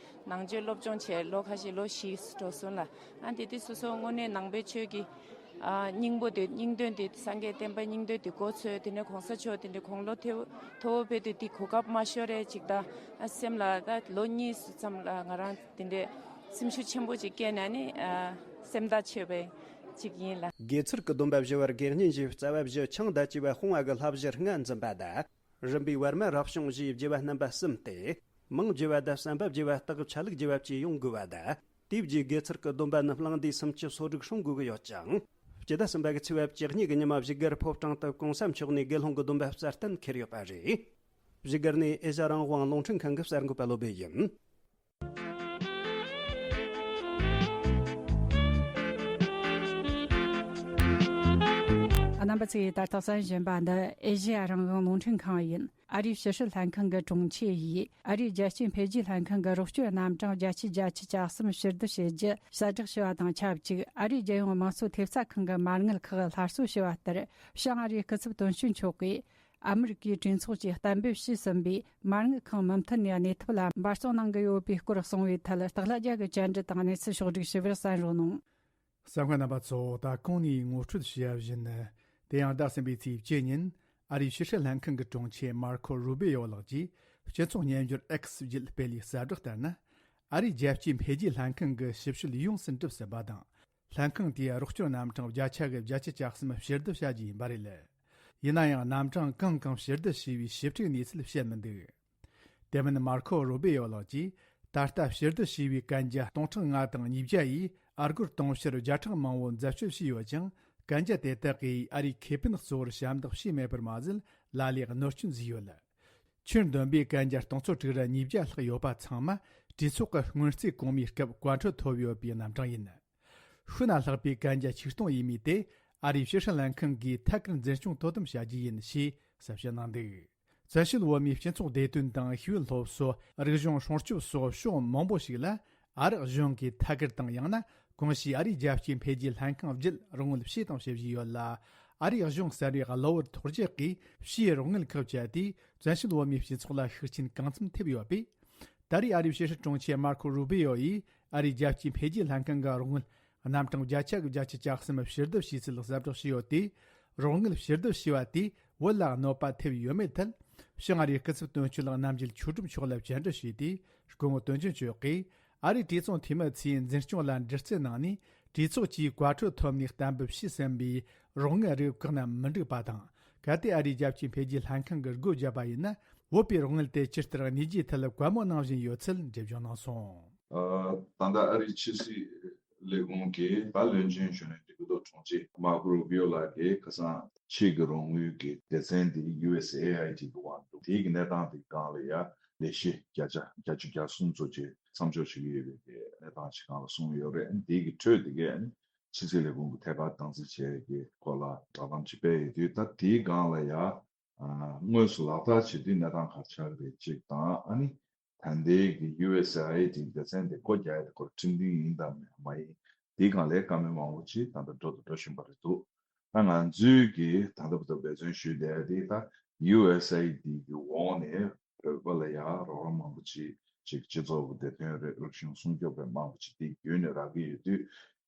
ནང་ཆོས་སློབ་སྦྱོང་བྱས་ལོ་ཁ་ཤས་ལོ་བཞི་འགྲོ་སོང་ལ། ཨ་དེ་དུས་སོ་སོ་དངོས་གནས་ནང་པའི་ཆོས་ཀྱི་ཨ་སྙིང་པོ་དེ་སྙིང་དོན་དེ་སངས་རྒྱས་བསྟན་པ་སྙིང་དོན་དེ་གོ་ཚོད་དེ་ནས་གོང་ས་མཆོག་དེ་འདྲའི་དགུང་ལོ་མཐོ་པོ་ཕེབས་དུས་དེ་གོ་སྐབས་མ་ཤོར་རེ་ཅིག་ད་ཨ་སེམས་ལ་ད་ལོ་གཉིས་ཙམ་ལ་ང་རང་དེ་འདྲའི་སེམས་ཤུགས་ཆེན་པོ་ཅིག་སྐྱེས་ནས་ནི་ཨ་སེམས་ཐག་ཆོད་པའི་ཅིག་ཡིན་ལ། དགེ་ཚུལ་གྱི་སྡོམ་པ་བཞི་བར་དགེ་བསྙེན་བཞི་རྩ་བ་བཞི་ཆང་དང་བཅས་པ་སྤོང་བ་གི་བསླབ་གཞི་ལྔ་འཛིན་པ་དང་། རིམ་པས་བར་མ་རབ་བྱུང་བཞིའི་བགྱི་བ་རྣམ་པ་གསུམ་སྟེ། མིང་བགྱི་བ་དང་བསམ་པ་བགྱི་བ་དག་ཆ་ལུགས་བགྱི་བ་བཅས་ཡོང་དགོས་པ་དང་། དེའི་རྗེས་དགེ་ཚུལ་གྱི་སྡོམ་པ་རྣམས་བླངས་ཏེ་སུམ་ཅུ་སོ་དྲུག་སྲུང་དགོས་ཀྱི་ཡོད་ཅིང་། སྤྱི་ཟླ་གསུམ་པ་གི་ཚེས་པ་བཅུ་གཉིས་ཀྱི་ཉི་མ་བཞུགས་སྒར་ཕོ་བྲང་དུ་གོང་ས་མཆོག་ནས་དགེ་སློང་གི་སྡོམ་པ་གསལ་བསྟན་འཁེལ་ཡོད་པ་རེད། བཞུགས་སྒར་ནས་ཨེ་ཤ་རང་དབང་རླུང་འཕྲིན་ཁང་གི་གསར་འགོད་པ་བློ་བྷེ་ཡིན། རྣམ་པ་ཚོས་ད་ལྟ་གསན་བཞིན་པ་འདི་ཨེ་ཤེ་ཡ་རང་དབང་རླུང་འཕྲིན་ཁང་ཡིན། ཨ་རིའི་ཕྱི་སྲིད་ལྷན་ཁང་གི་དྲུང་ཆེ་ཡིས་ཨ་རིའི་རྒྱལ་སྤྱིའི་འཕེལ་རྒྱས་ལྷན་ཁང་གི་རོགས་སྐྱོར་རྣམ་གྲངས་བརྒྱད་ཅུ་གྱ་གསུམ་ཕྱིར་བསྡུ་བྱེད་རྒྱུ་གསལ་བསྒྲགས་བྱས་པ་དང་ཆབས་ཅིག་ཨ་རིའི་རྒྱལ་ཡོངས་དམངས་གཙོ་ཐེབས་རྩ་ཁང་གི་མ་དངུལ་ཁག་སླར་གསོ་བྱས་པ་ལྟར། བྱང་ཨ་རིའི་སྐུ་ཚབ་དོན་གཅོད་མཆོག་གིས་ཨ་མི་རི་ཀའི་གྲོས་ཚོགས་ཀྱིས་གཏན་འབེབས་བྱས་ཟིན་པའི་མ་དངུལ་ཁག་མུ་མཐུད་ནས་གནས་ཐབས་ལ་འབད་བརྩོན་གནང་གི་ཡོད་པའི་སྐོར་གསུངས་པའི་ཐད་སྟག་ལྷ་རྒྱལ་གྱིས་བཅར་འདྲི་དང་གནས་ཚུལ་ཕྱོགས་བསྒྲིགས་ཞུ་བར་གསན་རོགས་གནང་། གསན་མཁན་རྣམ་པ་ཚོ། ད་གོང་ནས་ངོ་སྤྲོད་བྱས་པ་བཞིན། དེ་ཡང་ཟླ་གསུམ་པའི་ཚེས་བཅུ་ཉིན་ཨ་རིའི་ཕྱི་སྲིད་ལྷན་ཁང་གི་དྲུང་ཆེ་མར་ཁོ་རུ་བེ་ཡོ་ལགས་ཀྱིས་སྤྱི་ཚོགས་སྨྱན་སྦྱོར་X་བརྒྱུད་སྤེལ་བའི་གསལ་བསྒྲགས་ལྟར་ན། ཨ་རིའི་རྒྱལ་སྤྱིའི་འཕེལ་རྒྱས་ལྷན་ཁང་གི་ཞིབ་དཔྱོད་ཡོངས་སུ་འགྲུབ་ཟིན་པ་དང་། ལྷན་ཁང་དེའི་རོགས་སྐྱོར་རྣམ་གྲངས་བརྒྱ་ཆ་གི་བརྒྱད་ཅུ་གྱ་གསུམ་ཕྱིར་བསྡུ་བྱ་རྒྱུ་ཡིན་པ་རེད། ཡིན་ན་ཡང་རྣམ་གྲངས་གང་གང་ཕྱིར་བསྡུ་བྱས་པའི་ཞིབ་ཕྲའི་གནས་ཚུལ་བཤད་མི་འདུག་དེ་མིན་མར་ཁོ་རུ་བེ་ཡོ་ལགས་ཀྱིས་ད་ལྟ་ཕྱིར་བསྡུ་བྱས་པའི་གན་རྒྱ་སྟོང་ཕྲག་ལྔ་དང་ཉིས་བརྒྱ་ཡིས་ཨ་སྒོར་དུང་ཕྱུར་བརྒྱ་ཕྲག་མང་བོ་འཛད་སྤྱོད་བྱས་ཡོད་ཅིང་། གན་རྒྱ་དེ་དག་གིས་ཨ་རིའི་ཁེ་ཕན་གཙོ་བོར་ཞབས་འདེགས་བྱས་མེད་པར་མ་ཟད། ལ་ལས་གནོད་སྐྱོན་བཟོས་ཡོད། ཁྱོན་བསྡོམས་པའི་གན་རྒྱ་སྟོང་ཚོ་དྲུག་ར་ཉིས་བརྒྱ་ལྷག་ཡོད་པ་ཚང་མ་གྲོས་ཚོགས་ཀྱི་སྔོན་རྩིས་གོང་མའི་སྐབས་བཀའ་འཁྲོལ་ཐོབ་ཡོད་པའི་རྣམ་གྲངས་ཡིན། ཤུལ་ན་ལྷག་པའི་གན་རྒྱ་ཆིག་སྟོང་ཡས་མས་དེ་ཨ་རིའི་ཕྱི་སྲིད་ལྷན་ཁང་གིས་ཐད་ཀར་འཛིན་སྐྱོང་དོ་དམ་བྱ་རྒྱུ་ཡིན་ཞེས་གསལ་བཤད་གནང་འདུག་བཙན་བྱོལ་བོད་མིའི་སྤྱི་ཚོགས་བདེ་དོན་དང་ཤེས་ཡོན་སློབ་གསོ། རིག་གཞུང་སྲུང་སྐྱོབ་སོགས་ཕྱོགས་མང་པོ་ཞིག་ལ་ཨ་རི་གཞུང་གིས་ཐད་ཀར་དང་ཡང་ན་གོང་ཞུས་ཨ་རིའི་རྒྱལ་སྤྱིའི་འཕེལ་རྒྱས་ལྷན་ཁང་བརྒྱུད་རོགས་དངུལ་བྱས་དང་བྱེད་བཞིན་ཡོད་ལ། ཨ་རིའི་གཞུང་གསར་བའི་གློ་བུར་ཐོལ་རྒྱག་གིས་ཕྱིའི་རོགས་དངུལ་ཁག་བཅད་དེ་བཙན་བྱོལ་བོད་མིའི་སྤྱི་ཚོགས་ལ་ཤུགས་རྐྱེན་གང་འཚམ་ཐེབས་ཡོད་པས། ད་རེས་ཨ་རིའི་ཕྱི་སྲིད་དྲུང་ཆེ་མར་ཁོ་རུ་བི་ཡོ་ཡིས་ཨ་རིའི་རྒྱལ་སྤྱིའི་འཕེལ་རྒྱས་ལྷན་ཁང་གི་རོགས་དངུལ་རྣམ་གྲངས་བརྒྱ་ཆ་གི་བརྒྱད་ཅུ་གྱ་གསུམ་ཕྱིར་བསྡུ་བྱས་ཚུལ་གསལ་བསྒྲགས་བྱས་ཡོད་དེ། རོགས་དངུལ་ཕྱིར་བསྡུ་བྱས་པ་དེས་བོད་ལ་གནོད་པ་ཐེབས་ཡོད་མེད་ཐད། བྱང་ཨ་རིའི་སྐུ་ཚབ་དོན་གཅོད་ལགས་རྣམ་རྒྱལ་ཆོས་གྲུབ་མཆོག་ལ་བཅར་འདྲི་བྱས་ཏེ། སྐུ་ངོ་དོན་གཅོད་མཆོག་གིས་ཨ་རིའི་གྲོས་ཚོགས་འཐུས་མི་ཚོས་འཛིན་སྐྱོང་ལ་འདྲི་རྩད་གནང་ནས། གྲོས་ཚོགས་ཀྱིས་བཀའ་འཁྲོལ་ཐོབ་ནས་གཏན་འབེབས་བྱས་ཟིན་པའི་རོགས་དངུལ་རིགས་བཀག་ན་མི་འགྲིག་པ་དང་། གལ་ཏེ་ཨ་རིའི་རྒྱལ་སྤྱིའི་འཕེལ་རྒྱས་ལྷན་ཁང་གིས་སྒོ་བརྒྱབ་པ་ཡིན་ན། བོད་པའི་རོགས་དངུལ་དེ་ཇི་ལྟར་གནས་རྒྱུའི་ཐད་བཀའ་མོལ་གནང་བཞིན་ཡོད་ཚུལ་འགྲེལ་བརྗོད་གནང་སོང་། ཨ། ད་ལྟ་ཨ་རིའི་ཕྱི་སྲིད་ལས་ཁུངས་ཀྱི་ད་བློན་ཆེན་གཞོན་ནུ་འབྲེལ་གཏུག་དྲུང་ཆེ་མར་ཀོ་རུ་བི་ཡོ་ལགས་ཀྱིས་ཁ་སང་ཕྱིའི་རོགས་དངུལ་གྱི་སྡེ་ཚན་དེ་ཡུ་ཨེས་ཨེ་ཨའི་ཌི་གི་དབང་དུ། དེའི་གི་གནས་སྟངས་དེའི་སྒང་ལ་ཡ་ལས་གཞི་བརྒྱ་ཆ་བརྒྱད་ཅུ་གྱ་གསུམ་ཙམ་ཅིག་མཚམས་འཇོག་བྱེད་ཀྱི་ཡོད་པའི་གི་གནས་སྟངས་ཅིག་སྒང་ལ་གསུངས་ཡོད་རེད། དེའི་གི་ཁྲོད་དེ་གས་ཕྱི་སྲིད་ལས་ཁུངས་ཀྱིས་ཐད་ཀར་སྟངས་འཛིན་བྱེད་ཡས་ཀྱི་སྐོར་ལ་བསྒྲགས་གཏམ་ཅིག་སྤེལ་ཡོད་དུས། ད་དེའི་སྒང་ལ་ཡ། ཨ། དངོས་སུ་ལག་བསྟར་བྱེད་དུས་གནས་སྟངས་ག་རེ་ཆགས་ཀྱི་རེད་ཅིག་དང་། ཨ་ནི་ད་ལྟའི་གི་ཡུ་ཨེས་ཨའི་ཌི་སྡེ་ཚན་དེ་སྒོ་རྒྱག་ཡས་དེ་སྐོར་ཁྲིམས་མཐུན་ཡིན་དང་མ་ཡིན། དེའི་སྒང་ལ་བཀའ་མོལ་མང་པོ་ཅིག་ད་ལྟ་འགྲོ་དང་འགྲོ་བཞིན་པ་རེད་འདུག་ད་ང་ཚོའི་གི་ད་ལྟ་བར་དུ་འབད་བརྩོན་ཞུས་བསྡད་ཡ་དེ་ད་ཡུ་ཨེས་ཨའི་ཌི་གི་འོག་ནས་བོད་པ་ལ་ཡ་རོགས་རམ་མང་པོ་ཅིག་ཅིག་སྤྱི་ཚོགས་ཀྱི་བདེ་དོན་རེད། རིག་གཞུང་སྲུང་སྐྱོབ་རེད། མང་པོ་ཅིག་དེ་བརྒྱུད་ནས་རག་གི་ཡོད་དུས།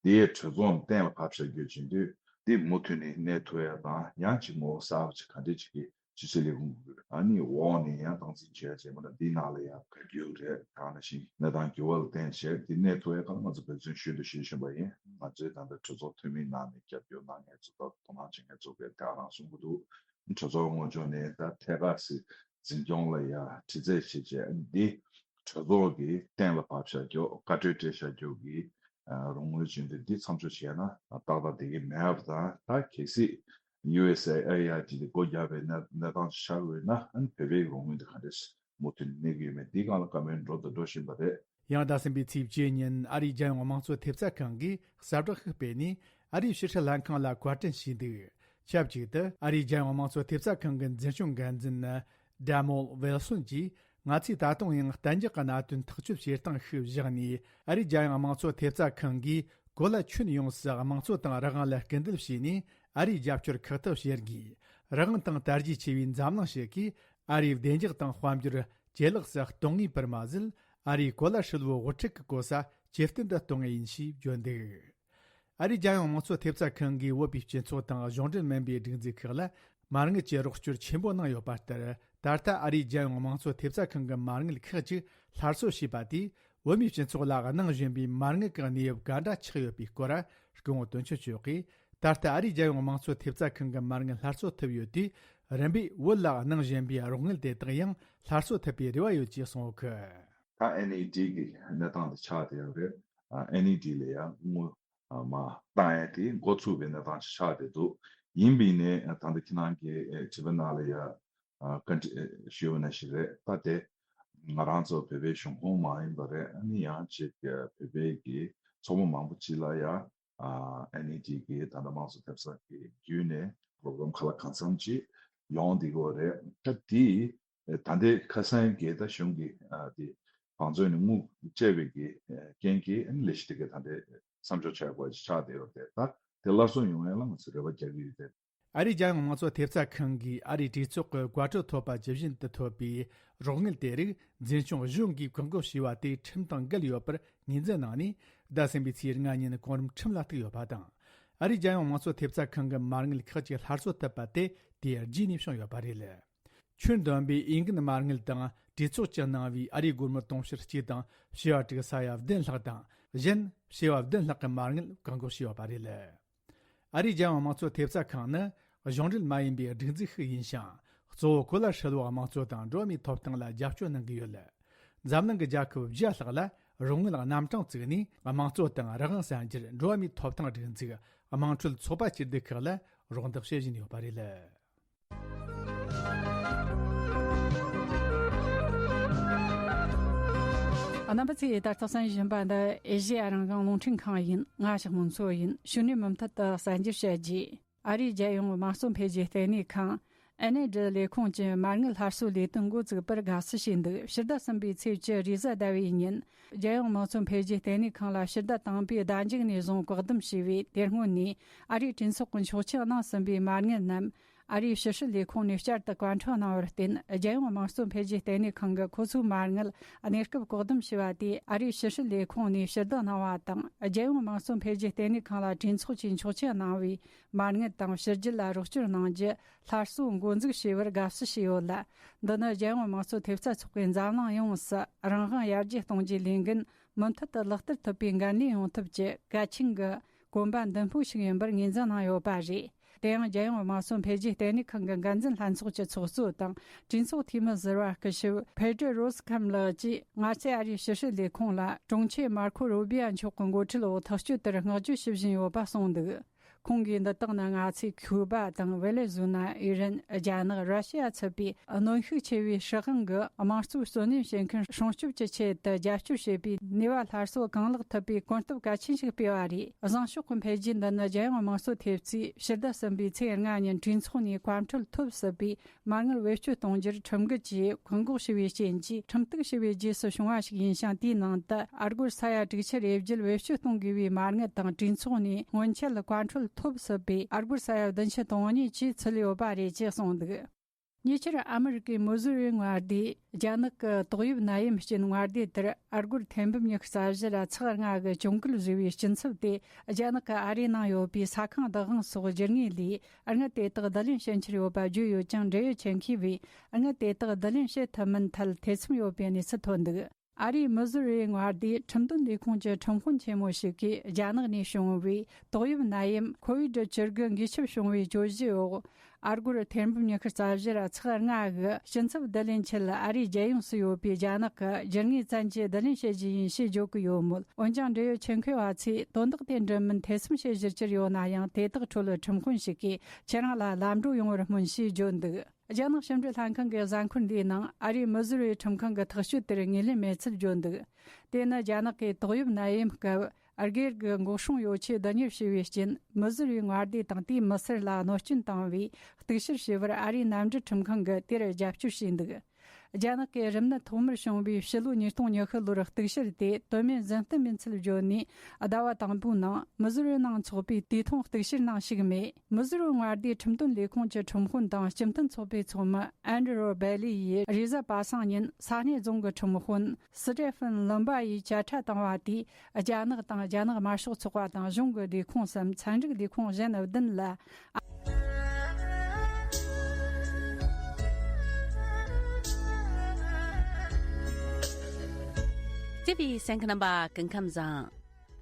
དེའི་གྲོས་ཚོགས་གཏན་ལ་ཕབ་བཞག་རྒྱུ་ཅིག་ཡིན་དུས། དེ་མུ་མཐུད་ནས་གནས་ཐུབ་ཡ་དང་། ཡང་ཅིག་ངོ་བོ་གསར་པ་ཅིག་ག་འདྲས་ཅིག་གི་ཕྱི་སྲིད་ལས་ཁུངས་ཀྱི་ ཨ་ནི་འོག་ནས་ཡང་སྟངས་འཛིན་བྱས་རྗེས་མ་ལ་འདིའི་ནང་ལ་ཡང་ག་རྒྱུ་རེད། གང་ནང་བཞིན་གནས་སྟངས་འགྱུར་བ་ལ་བརྟེན་བྱས་འདི་གནས་ཐུབ་ཡ་ག་ལ་ང་ཚོ་འབད་བརྩོན་ཤུགས་ཆེ་བཞིན་པ་ཡིན། ང་ཚོའི་ད་ལྟ་གྲོས་ཚོགས་འཐུས་མིའི་ནང་ནས་རྒྱབ་སྐྱོར་གནང་མཁན་ཚོ་དང་དོ་སྣང་བྱེད་མཁན་ཚོ་གས་དེ་ག་རང་གསུང་གི་འདུག་གྲོས་ཚོགས་དངོས་ཕྱོགས་ནས་ད་ཐད་ཀ་སི་འཛིན་སྐྱོང་ལ་ཡ་དྲི་རྩད་བྱེད་བྱས་འདི་གྲོས་ཚོགས་ཀྱི་གཏན་ལ་ཕབ་བཞག་རྒྱུ་བཀའ་འཁྲོལ་སྤྲད་བཞག་རྒྱུ་གི་རོགས་དངུལ་བྱིན་དེ་འདི་མཚམས་འཇོག་བྱས་ན་ཏག་ཏག་བསྡད་ཀྱི་མེད་པ་དང་། ད་གལ་སྲིད་ཡུ་ཨེས་ཨེ་ཨའི་ཨའི་ཌི་དེ་སྒོ་བརྒྱབ་པའི་གནས་གནས་སྟངས་ཤིག་ཆགས་ཡོད་ན་ཨ་ནི་བོད་པའི་རོགས་དངུལ་དེ་ག་འདྲས་མུ་མཐུད་གནས་ཀྱི་ཡོད་མེད་འདི་སྒང་ལ་བཀའ་མོལ་འགྲོ་དང་འགྲོ་བཞིན་པ་རེད། ཡང་ཟླ་གསུམ་པའི་ཚེས་བཅུ་ཉིན་ཨ་རིའི་རྒྱལ་ཡོངས་དམངས་གཙོ་ཐེབས་རྩ་ཁང་གིས་གསལ་བསྒྲགས་ཤིག་སྤེལ་ནས། ཨ་རིའི་ཕྱི་སྲིད་ལྷན་ཁང་ལ་བཀའ་དྲིན་ཞུས་འདུག་ཆབས་ཅིག་ཏུ་ཨ་རིའི་རྒྱལ་ཡོངས་དམངས་གཙོ་ཐེབས་རྩ་ཁང་གི་འཛིན་སྐྱོང་འགན་འཛིན་ནི་ཌེ་མོལ་ཝིལ་སོན་གྱིས། ང་ཚོས་ད་དུང་ཡང་གཏན་འཇགས་ཀྱི་གནད་དོན་ཐག་གཅོད་བྱེད་སྟངས་ཤིག་བཞག་ནས། ཨ་རིའི་རྒྱལ་ཡོངས་དམངས་གཙོ་ཐེབས་རྩ་ཁང་གིས་གོ་ལ་ཁྱོན་ཡོངས་སུ་དམངས་གཙོ་དང་རང་དབང་ལ་སྐུལ་འདེད་བྱས་ནས། ཨ་རིའི་རྒྱབ་སྐྱོར་ཁག་ཐེག་བྱེད་དགོས། རང་དབང་དང་དར་རྒྱས་ཆེ་བའི་འཛམ་གླིང་ཞིག་གིས་ཨ་རིའི་བདེ་འཇགས་དང་དཔལ་འབྱོར་ཇེ་ལེགས་སུ་གཏོང་ངེས་པར་མ་ཟད། ཨ་རིའི་གོ་ལ་ཧྲིལ་བོའི་དབུ་ཁྲིད་ཀྱི་གོ་ས་ཇེ་བརྟན་དུ་གཏོང་ངེས་ཡིན་ཞེས་བརྗོད་འདུག་ཨ་རིའི་རྒྱལ་ཡོངས་དམངས་གཙོ་ཐེབས་རྩ་ཁང་གིས་བོད་པའི་སྤྱི་ཚོགས་དང་གཞུང་འབྲེལ་མིན་པའི་སྒྲིག་འཛུགས་ཁག་ལ་མ་དངུལ་གྱི་རོགས་སྐྱོར་ཆེན་པོ་གནང་ཡོད་པ་ལྟར། ད་ལྟ་ཨ་རིའི་རྒྱལ་ཡོངས་དམངས་གཙོ་ཐེབས་རྩ་ཁང་གི་མ་དངུལ་ཁག་ཅིག་སླར་གསོ་བྱས་པ་དེས། བོད་མིའི་སྤྱི་ཚོགས་ལ་གནང་བཞིན་པའི་མ་དངུལ་གྱི་གནས་བབ་ག་འདྲ་ཆགས་ཡོད་པའི་སྐོར་སྐུ་ངོ་དོན་གཅོད་མཆོག་གིས། ད་ལྟ་ཨ་རིའི་རྒྱལ་ཡོངས་དམངས་གཙོ་ཐེབས་རྩ་ཁང་གི་མ་དངུལ་སླར་གསོ་ཐུབ་ཡོད་དུས། རིམ་པས་བོད་ལ་གནང་བཞིན་པའི་རོགས་དངུལ་དེ་དག་ཡང་སླར་གསོ་ཐུབ་པའི་རེ་བ་ཡོད་ཅེས་གསུངས་ཡོད་ཀི། ད་ཨེན་ཨི་ཌི་གི་གནས་སྟངས་དེ་ཆགས་བསྡད་ཡོད་རེད། ཨེན་ཨི་ཌི་ལ་ཡང་དངུལ་མ་བཏང་ཡས་དེ་འགོ་ཚུགས་པའི་གནས་སྟངས་ཤིག་ཆགས་བསྡད་འདུག་ཡིན་པའི་ནས་ད་ལྟ་ཁྱེད་རང་གིས་དྲི་བ་ནང་ལ་ཡ་བཀའ་འདྲི་ཞུས་པ་ནང་བཞིན་རེད། ད་དེ་ང་རང་ཚོ་བོད་པའི་གཞུང་ཁོངས་མ་ཡིན་པ་རེད། ཨ་ནི་ཡང་ཅིག་བོད་པའི་གི་ཚོགས་པ་མང་པོ་ཅིག་ལ་ཡ་ཨེན་ཨི་ཌི་གི་ད་ལྟ་དམངས་གཙོ་ཐེབས་རྩ་གི་བརྒྱུད་ནས་པོ་རོ་གྷ་རམ་ག་ལ་གང་འཚམ་ཅིག་ཡོང་བསྡད་ཀྱི་ཡོད་རེད། ད་དེ་ད་ལྟའི་ཁ་སང་གི་ད་གཞུང་གི་ཨ་དེ་བང་མཛོད་ནས་དངུལ་སྤྲད་པའི་གི་རྐྱེན་གྱིས་ཨ་ནི་ལས་གཞི་དེ་ག་ད་ལྟའི་མཚམས་འཇོག་བྱ་དགོས་ཆགས་བསྡད་ཡོད་རེད། ད་དེ་སླར་གསོ་ཡོང་ཡ་ལ་ང་ཚོས་རེ་བ་རྒྱག་གི་ཡོད་རེད། ཨ་རིའི་རྒྱལ་ཡོངས་དམངས་གཙོ་ཐེབས་རྩ་ཁང་གིས་ཨ་རིའི་གྲོས་ཚོགས་ཀྱི་བཀའ་འཁྲོལ་ཐོབ་པ་ཇི་བཞིན་དུ་ཐོབ་པའི་རོགས་དངུལ་དེ་རིགས་འཛིན་སྐྱོང་གཞུང་གིས་བཀག་འགོག་བྱས་པ་དེ་ཁྲིམས་དང་འགལ་ཡོད་པར་ངོས་འཛིན་གནང་ནས། ཟླ་གསུམ་པའི་ཚེས་ལྔ་ཉིན་གོང་རིམ་ཁྲིམས་ལ་གཏུགས་ཡོད་པ་དང་། ཨ་རིའི་རྒྱལ་ཡོངས་དམངས་གཙོ་ཐེབས་རྩ་ཁང་གི་མ་དངུལ་ཁག་ཅིག་སླར་གསོ་ཐུབ་པ་དེ་དེའི་རྗེས་ནས་བྱུང་ཡོད་པ་རེད། ཁྱོན་བསྡོམས་པའི་འོས་འགན་མ་དངུལ་དང་། གྲོས་ཚོགས་ཀྱིས་གནང་བའི་ཨ་རིའི་སྒོར་མོ་དུང་ཕྱུར་གཅིག་དང་བྱེ་བ་དྲུག་ས་ཡ་བདུན་ལྷག་དང་། གཞན་བྱེ་བ་བདུན་ལྷག་གི་མ་དངུལ་བཀག་འགོག་བྱས་ཡོད་པ་རེད། ཨ་རིའི་རྒྱལ་ཡོངས་དམངས་གཙོ་ཐེབས་རྩ་ཁང་ནི་གཞུང་འབྲེལ་མ་ཡིན་པའི་སྒྲིག་འཛུགས་ཤིག་ཡིན་ཞིང་། གཙོ་བོ་གོ་ལ་ཧྲིལ་བོའི་དམངས་གཙོ་དང་འགྲོ་བ་མིའི་ཐོབ་ཐང་ལ་རྒྱབ་སྐྱོར་གནང་གི་ཡོད། འཛམ་གླིང་གི་རྒྱལ་ཁབ་བརྒྱ་ལྷག་ལ་རོགས་དངུལ་རྣམ་གྲངས་བཙུགས་ནས། དམངས་གཙོ་དང་རང་དབང་གསར་འགྱུར། འགྲོ་བ་མིའི་ཐོབ་ཐང་སྒྲིག་འཛུགས། དམངས་ཁྲོད་ཚོགས་པ་བཅུ་བདུན་ཁག་ལ་རོགས་འདེགས་བྱེད་བཞིན་ཡོད་པ་རེད། རྣམ་པ་ཚོས་ད་ལྟ་གསན་བཞིན་པ་འདི་ཨེ་ཤེ་ཡ་རང་དབང་རླུང་འཕྲིན་ཁང་ཡིན། ང་ཞག་མོ་མཚོ་ཡིན། ཕྱི་ནས་མུ་མཐུད་དུ་གསར་འགྱུར་བཤད་རྗེས། ཨ་རིའི་རྒྱལ་ཡོངས་དམངས་གཙོ་འཕེལ་རྒྱས་ལྟེ་གནས་ཁང་། ཨེན་ཨེ་ཌི་ལས་ཁུངས་ཀྱི་མ་དངུལ་སླར་གསོའི་ལས་དོན་འགོ་བཙུགས་པར་དགའ་བསུ་བྱས་འདུག་ཕྱི་ཟླ་གསུམ་པའི་ཚེས་བཅུ་རེས་གཟའ་ཟླ་བའི་ཉིན། རྒྱལ་ཡོངས་དམངས་གཙོ་འཕེལ་རྒྱས་ལྟེ་གནས་ཁང་ལ་ཕྱི་ཟླ་དང་པོའི་ཟླ་མཇུག་ནས་བཟུང་བཀག་སྡོམ་བྱས་པས། དེ་སྔོན་ནས་ཨ་རིའི་གྲོས་ཚོགས་ཀྱིས་ཆོག་མཆན་གནང་ཟིན་པའི་མ་དངུལ་རྣམས། ཨ་རིའི་ཕྱི་སྲིད་ལས་ཁུངས་ནས་བསྐྱར་དུ་བཀའ་འཁྲོལ་གནང་བར་བརྟེན། རྒྱལ་ཡོངས་དམངས་གཙོ་འཕེལ་རྒྱས་ལྟེ་གནས་ཁང་གིས་ཁོ་ཚོའི་མ་དངུལ་གནས་སྐབས་བཀག་སྡོམ་བྱས་པ་དེས། ཨ་རིའི་ཕྱི་སྲིད་ལས་ཁུངས་ནས་ཞུ་བསྡད་གནང་བ་དང་། རྒྱལ་ཡོངས་དམངས་གཙོ་འཕེལ་རྒྱས་ལྟེ་གནས་ཁང་ལ་གྲོས་ཚོགས་ཀྱིས་ཆོག་མཆན་གནང་བའི་མ་དངུལ་དང་ཕྱི་རྒྱལ་ལ་རོགས་སྐྱོར་གནང་རྒྱུ་སླར་གསོ་འགོ་འཛུགས་བྱས་པར་དགའ་བསུ་བྱས་ཡོད་ལ། འདི་ནི་རྒྱལ་ཡོངས་དམངས་གཙོ་ཐེབས་རྩ་ཚོགས་པས་འཛམ་གླིང་ཡོངས་སུ་རང་དབང་ཡར་རྒྱས་གཏོང་རྒྱུའི་ལས་འགན་མུ་མཐུད་དུ་ལག་བསྟར་ཐུབ་པའི་འགན་ལེན་ཡོང་ཐབས་ཀྱི་གལ་ཆེན་གྱི་གོམ་པ་མདུན་སྤོས་ཤིག་ཡིན་པར་ངོས་འཛིན་གནང་ཡོད་པ་རེད། དེ་ཡང་རྒྱལ་ཡོངས་དམངས་གཙོ་འཕེལ་རྒྱས་ལྟེ་གནས་ཁང་གི་འགན་འཛིན་ལྷན་ཚོགས་ཀྱི་ཚོགས་གཙོ་དང་། གྲོས་ཚོགས་འཐུས་མི་ཟུར་པ་སྐུ་ཞབས་ཕེ་ཏྲེ་རོ་སི་ཁམ་ལགས་ཀྱིས་མངའ་སྡེ་ཨ་རིའི་ཕྱི་སྲིད་ལས་ཁུངས་ལ་དྲུང་ཆེ་མར་ཁོ་རུ་བི་ཡ་མཆོག་གི་འགོ་ཁྲིད་འོག་ཐག་གཅོད་ལྟར་བསྔགས་བརྗོད་ཞུ་བཞིན་ཡོད་པ་གསུངས་འདུག་ཁོང་གིས་འདི་དག་ནི་ང་ཚོས་ཁུ་པ་དང་ཝེ་ལེ་ཟུ་ན། ཨི་རན། རྒྱ་ནག་ར་ཤི་ཡ་ཚུད་པའི་གནོན་ཤུགས་ཆེ་བའི་སྲིད་དབང་གི་དམངས་གཙོའི་བརྩོན་ལེན་བྱེད་མཁན་སྲུང་སྐྱོབ་ཀྱི་ཆེད་དུ་རྒྱབ་སྐྱོར་བྱེད་པའི་ནུས་པ་སླར་གསོ་གང་ལེགས་ཐུབ་པའི་གོ་སྐབས་གལ་ཆེན་ཞིག་སྤེལ་བ་རེད། བཟང་ཕྱོགས་ཀྱི་འཕེལ་རྒྱས་འདི་ནི་རྒྱལ་ཡོངས་དམངས་གཙོ་ཐེབས་རྩས་ཕྱི་ཟླ་གསུམ་པའི་ཚེས་ལྔ་ཉིན་གྲོས་ཚོགས་ནས་བཀའ་འཁྲོལ་ཐོབ་སྲིད་པའི་མ་དངུལ་བེད་སྤྱོད་གཏོང་རྒྱུར་ཁྲིམས་འགལ་གྱིས་བཀག་འགོག་བྱས་པའི་རྐྱེན་གྱིས་ཁྲིམས་གཏུག་བྱས་པའི་རྗེས་སུ་བྱུང་བ་ཞིག་ཡིན་ཞིང་། དེའི་ནང་དུ་ཨ་སྒོར་ས་ཡ་དྲུག་ཅུ་རེ་བརྒྱད་བེད་སྤྱོད་གཏོང་དགོས་པའི་མ་དངུལ་དང་། གྲོས་ཚོགས་ནས་སྔོན་ཆད་བཀའ་འཁྲོལ་ཐོབ་སྲིད་པའི་ཨ་སྒོར་ས་ཡ་བདུན་ཅུ་དོན་གཉིས་བཅས་ཚུད་ཡོད་པ་རེད་ཅེས་གསུངས་འདུག་ཉེ་ཆར་ཨ་མི་རི་ཀའི་མི་ཟུ་རི་མངའ་སྡེས་རྒྱ་ནག་གི་ཏོག་དབྱིབས་ནད་ཡམས་ཅན་མངའ་སྡེ་དེར་ཨ་སྒོར་ཐེར་འབུམ་ཉི་ཤུ་རྩ་བཞི་ར་ཚེག་ལྔ་གི་གྱོང་གུད་བཟོས་པའི་སྐྱིན་ཚབ་དེ། རྒྱ་ནག་གིས་ཨ་རིའི་ནང་ཡོད་པའི་ས་ཁང་བདག་དབང་སོགས་བསྒྱུར་ངེས་ལས། དངུལ་དེ་དག་བསྡུ་ལེན་བྱེད་འཆར་ཡོད་པ་བརྗོད་ཡོད་ཀྱང་། འབྲེལ་ཡོད་ཆེད་མཁས་པས་དངུལ་དེ་དག་བསྡུ་ལེན་བྱེད་ཐུབ་མིན་ཐད་ཐེ་ཚོམ་ཡོད་པའི་གནས་ཚུལ་ཐོན་འདུག་ཨ་རིའི་མི་ཟུ་རི་མངའ་སྡེའི་ཁྲིམས་དོན་ལས་ཁུངས་ཀྱི་ཁྲིམས་དཔོན་ཆེན་མོ་ཞིག་གིས། རྒྱ་ནག་ནས་བྱུང་བའི་ཏོག་དབྱིབས་ནད་ཡམས་ཁོ་བིད་བཅུ་དགུ་འགོས་ཁྱབ་བྱུང་བའི་གྱོད་གཞི་འོག་ཨ་སྒོར་ཐེར་འབུམ་ཉི་ཤུ་རྩ་བཞི་ར་ཚེག་ལྔ་གི་སྐྱིན་ཚབ་བསྡུ་ལེན་ཆེད། ཨ་རིའི་རྒྱལ་ཡོངས་སུ་ཡོད་པའི་རྒྱ་ནག་གི་བསྒྱུར་དངུལ་བཙན་གྱིས་བསྡུ་ལེན་བྱེད་རྒྱུ་ཡིན་ཞེས་བརྗོད་ཀྱི་ཡོད་མོད། འོན་ཀྱང་། འབྲེལ་ཡོད་ཆེད་མཁས་པ་ཚོས་དོན་དག་དེ་འགྲུབ་མིན་ཐེ་ཚོམ་བྱེད་བཞིན་གྱི་ཡོད་ན་ཡང་། དེ་དག་ཁྲོད་ཁྲིམས་དཔོན་ཞིག་གིས་ཁྱེད་རང་ལ་ལམ་འགྲོ་ཡོང་བར་སྨོན་ཞེས་བརྗོད་འདུག་རྒྱ་ནག་ཕྱི་འབྲེལ་ལྷན་ཁང་གི་གཟའ་འཁོར་འདིའི་ནང་། ཨ་རིའི་མི་ཟུ་རི་ཁྲིམས་ཁང་གི་ཐག་གཅོད་དེར་ངོས་ལེན་མེད་ཚུལ་བརྗོད་འདུག་དེ་ནི་རྒྱ་ནག་གིས་ཏོག་དབྱིབས་ནད་ཡམས་སྐབས་སྒེར་གྱི་འགོག་སྲུང་ཡོ་ཆས་བསྡུ་གཉེར་བྱས་པའི་རྐྱེན། མི་ཟུ་རི་མངའ་སྡེ་དང་དེའི་མི་སེར་ལ་གནོད་སྐྱོན་བཏང་བའི་གཏུག་བཤེར་བྱས་པར། ཨ་རིའི་མནའ་འབྲེལ་ཁྲིམས་ཁང་གིས་དེར་རྒྱབ་སྐྱོར་བྱས་འདུག་རྒྱ་ནག་གིས་རིམས་ནད་ཐོག་མར་བྱུང་བའི་ཕྱི་ལོ་ཉིས་སྟོང་ཉི་ཤུ་ལོར་གཏུག་བཤེར་དེ་དོན་མེད་རྫུན་གཏམ་ཡིན་ཚུལ་བརྗོད་ནས། ཟླ་བ་དང་པོའི་ནང་མི་ཟུ་རི་ནང་འཚོགས་པའི་དུས་ཐུང་གཏུག་བཤེར་ནང་ཞུགས་མེད། མི་ཟུ་རི་མངའ་སྡེའི་ཁྲིམས་དོན་ལས་ཁུངས་ཀྱི་ཁྲིམས་དཔོན་དང་སྤྱི་མཐུན་ཚོགས་པའི་ཚོགས་མི་ཨན་ཌྲུ་རོ་སྦེ་ལི་ཡིས། རེས་གཟའ་པ་སངས་ཉིན་ས་གནས་རྫོང་གི་ཁྲིམས་དཔོན་སི་ཏེ་ཕན་ལུམ་པ་ཡིས་བཅད་ཁྲ་བཏང་བ་དེས། རྒྱ་ནག་དང་རྒྱ་ནག་དམར་ཤོག་ཚོགས་པ་དང་གཞུང་གི་ལས་ཁུངས་སམ་ཚན་རིག་ལས་ཁུངས་གཞན་བདུན་ལ། བརྩེ་བའི་གསན་མཁན་རྣམ་པ། སྐུ་ཁམས་བཟང་།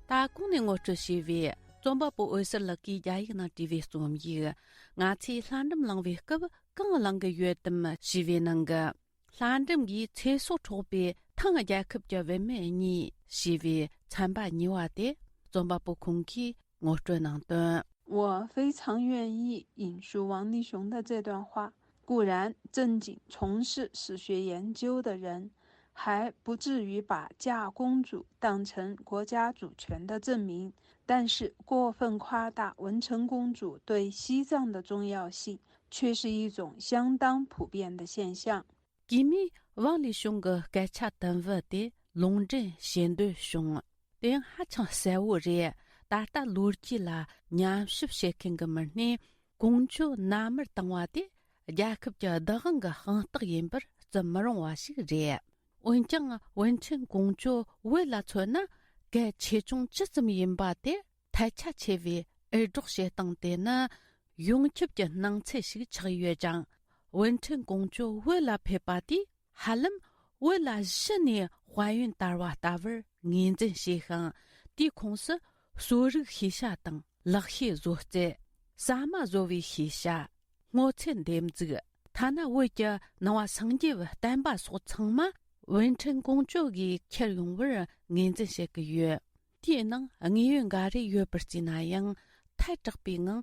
ད་གོང་ནས་ངོ་སྤྲོད་བྱས་པའི་རྩོམ་པ་པོ་འོད་ཟེར་ལགས་ཀྱིས་རྒྱ་ཡིག་ནང་བྲིས་པའི་རྩོམ་ཡིག་ང་ཚོས་ལྷ་འབྲུམ་བླང་བའི་སྐབས་གང་བླང་གི་ཡོད་དམ་ཞེས་པའི་ནང་གི། ལྷ་འབྲུམ་གྱིས་ཚེ་སྲོག་འཕྲོག་པའི་ཐང་རྒྱལ་ཁབ་ཀྱི་བུད་མེད་གཉིས་ཞེས་པའི་ཚན་པ་གཉིས་པ་དེ་རྩོམ་པ་པོ་ཁོང་གིས་ངོ་སྤྲོད་གནང་དོན། 我非常愿意引述王立雄的这段话。固然，正经从事史学研究的人还不至于把嫁公主当成国家主权的证明，但是过分夸大文成公主对西藏的重要性，却是一种相当普遍的现象。 གུས་མོས་ཝང་ལི་ཞུང་གི་སྐད་ཆ་དུམ་བུ་དེ་ལུང་འདྲེན་བྱེད་འདོད་བྱུང་། དེ་ཡང་ཧ་ཅང་གསལ་བོ་རེད། ད་ལྟ་ལོ་རྒྱུས་ལ་ཉམས་ཞིབ་བྱེད་མཁན་གྱི་མི་སྣས་ཀོང་ཇོ་མནའ་མར་བཏང་བ་དེ་རྒྱལ་ཁབ་ཀྱི་བདག་དབང་གི་དཔང་རྟགས་ཡིན་པར་བརྩི་མི་རུང་བ་ཞིག་རེད། འོན་ཀྱང་ཝུན་ཁྲེན་ཀོང་ཇོ་བོད་ལ་མཚོན་ན་གལ་ཆེ་ཆུང་ཇི་ཙམ་ཡིན་པ་དེ་ཐལ་ཆ་ཆེ་བའི་འུར་སྒྲོག་བྱེད་སྟངས་དེ་ནི་ཡོངས་ཁྱབ་ཀྱི་སྣང་ཚུལ་ཞིག་ཆགས་ཡོད་ཅིང་། ཝུན་ཁྲེན་ཀོང་ཇོ་བོད་ལ་ཕེབས་པ་དེས་ཧ་ལམ་བོད་ལ་གཞི་ནས་དཔལ་ཡོན་དར་བ་ལྟ་བུར་ངོས་འཛིན་བྱས་ཤིང་། དེའི་ཁོངས་སུ་གསོ་རིག་ཤེས་བྱ་དང་ལག་ཤེས་བཟོ་རྩལ། ཟ་མ་བཟོ་བའི་ཤེས་བྱ། སྔོ་ཚལ་འདེབས་འཛུགས། ཐ་ན་བོད་ཀྱི་ནང་པ་སངས་རྒྱས་པའི་བསྟན་པ་སོགས་ཚང་མ་ཝུན་ཁྲེན་ཀོང་ཇོ་གིས་ཁྱེར་ཡོང་བར་ངོས་འཛིན་བྱེད་ཀྱི་ཡོད། དེའི་ནང་དངོས་ཡོད་འགའ་རེ་ཡོད་པར་བརྩིས་ན་ཡང་། ཐལ་དྲགས་པའི་ངང་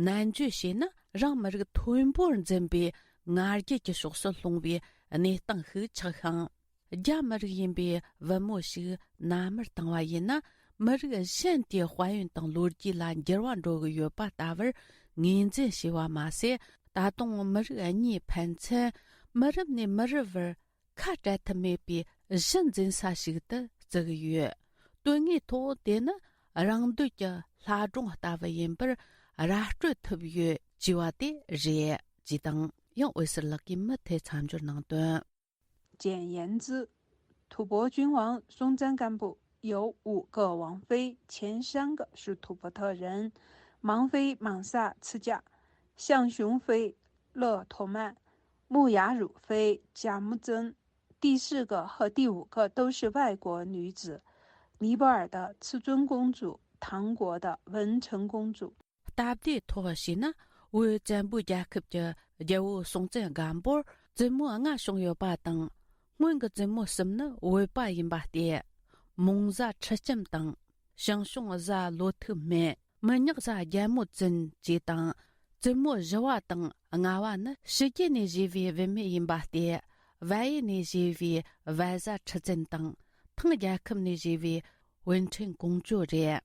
ནན་བརྗོད་བྱས་ན་རང་མི་རིགས་མཐོན་པོར་འཛིན་པའི་ང་རྒྱལ་གྱི་ཕྱོགས་སུ་ལྷུང་བའི་གནས་སྟངས་ཤིག་ཆགས་ཤིང་། རྒྱ་མི་རིགས་ཡིན་པའི་བུ་མོ་ཞིག་མནའ་མར་བཏང་བ་ཡིན་ན། མི་རིགས་གཞན་དེའི་དཔལ་ཡོན་དང་ལོ་རྒྱུས་ལ་འགྱུར་བ་འགྲོ་གི་ཡོད་པ་ལྟ་བུར་ངོས་འཛིན་བྱས་པ་མ་ཟད། ད་དུང་མི་རིགས་གཉིས་ཕན་ཚུན་མི་རབས་ནས་མི་རབས་བར་ཁ་བྲལ་ཐབས་མེད་པའི་གཞི་འཛིན་ས་ཞིག་ཏུ་བརྩི་གི་ཡོད། དོན་དངོས་ཐོག་དེ་ནི་རང་འདོད་ཀྱི་ལྷ་སྒྲུང་ལྟ་བུ་ཡིན་པར་ར་སྤྲོད་ཐུབ་ཡོད་ཅེས་པ་དེ་རེད། ཅེས་དང་། ཡང་འོད་ཟེར་ལགས་ཀྱིས་མུ་མཐུད་མཚམས་སྦྱོར་གནང་དོན། 简言之，吐蕃君王松赞干布有五个王妃，前三个是吐蕃特人：芒妃芒萨次架、象雄妃勒陀曼、木雅汝妃甲木曾。第四个和第五个都是外国女子：尼泊尔的赤尊公主、唐国的文成公主。 སྟབས་བདེའི་ཐོག་བྱས་ན། བོད་བཙན་པོའི་རྒྱལ་ཁབ་ཀྱི་རྒྱལ་པོ་སྲོང་བཙན་སྒམ་པོར་བཙུན་མོ་ལྔ་བྱུང་ཡོད་པ་དང་། སྔོན་གྱི་བཙུན་མོ་གསུམ་ནི་བོད་པ་ཡིན་པ་སྟེ། མོང་བཟའ་ཁྲི་སྐྱིམ་དང་། ཞང་ཞུང་བཟའ་ལོ་ཐུག་སྨད། མི་ཉག་བཟའ་རྒྱལ་མོ་བཙུན་བཅས་དང་། བཙུན་མོ་བཞི་བ་དང་ལྔ་བ་ནི་ཕྱི་རྒྱལ་ནས་བཞེས་པའི་བུད་མེད་ཡིན་པ་སྟེ། བལ་ཡུལ་ནས་བཞེས་པའི་བལ་བཟའ་ཁྲི་བཙུན་དང་། ཐང་རྒྱལ་ཁབ་ནས་བཞེས་པའི་ཝུན་ཁྲེན་ཀོང་ཇོ་རེད།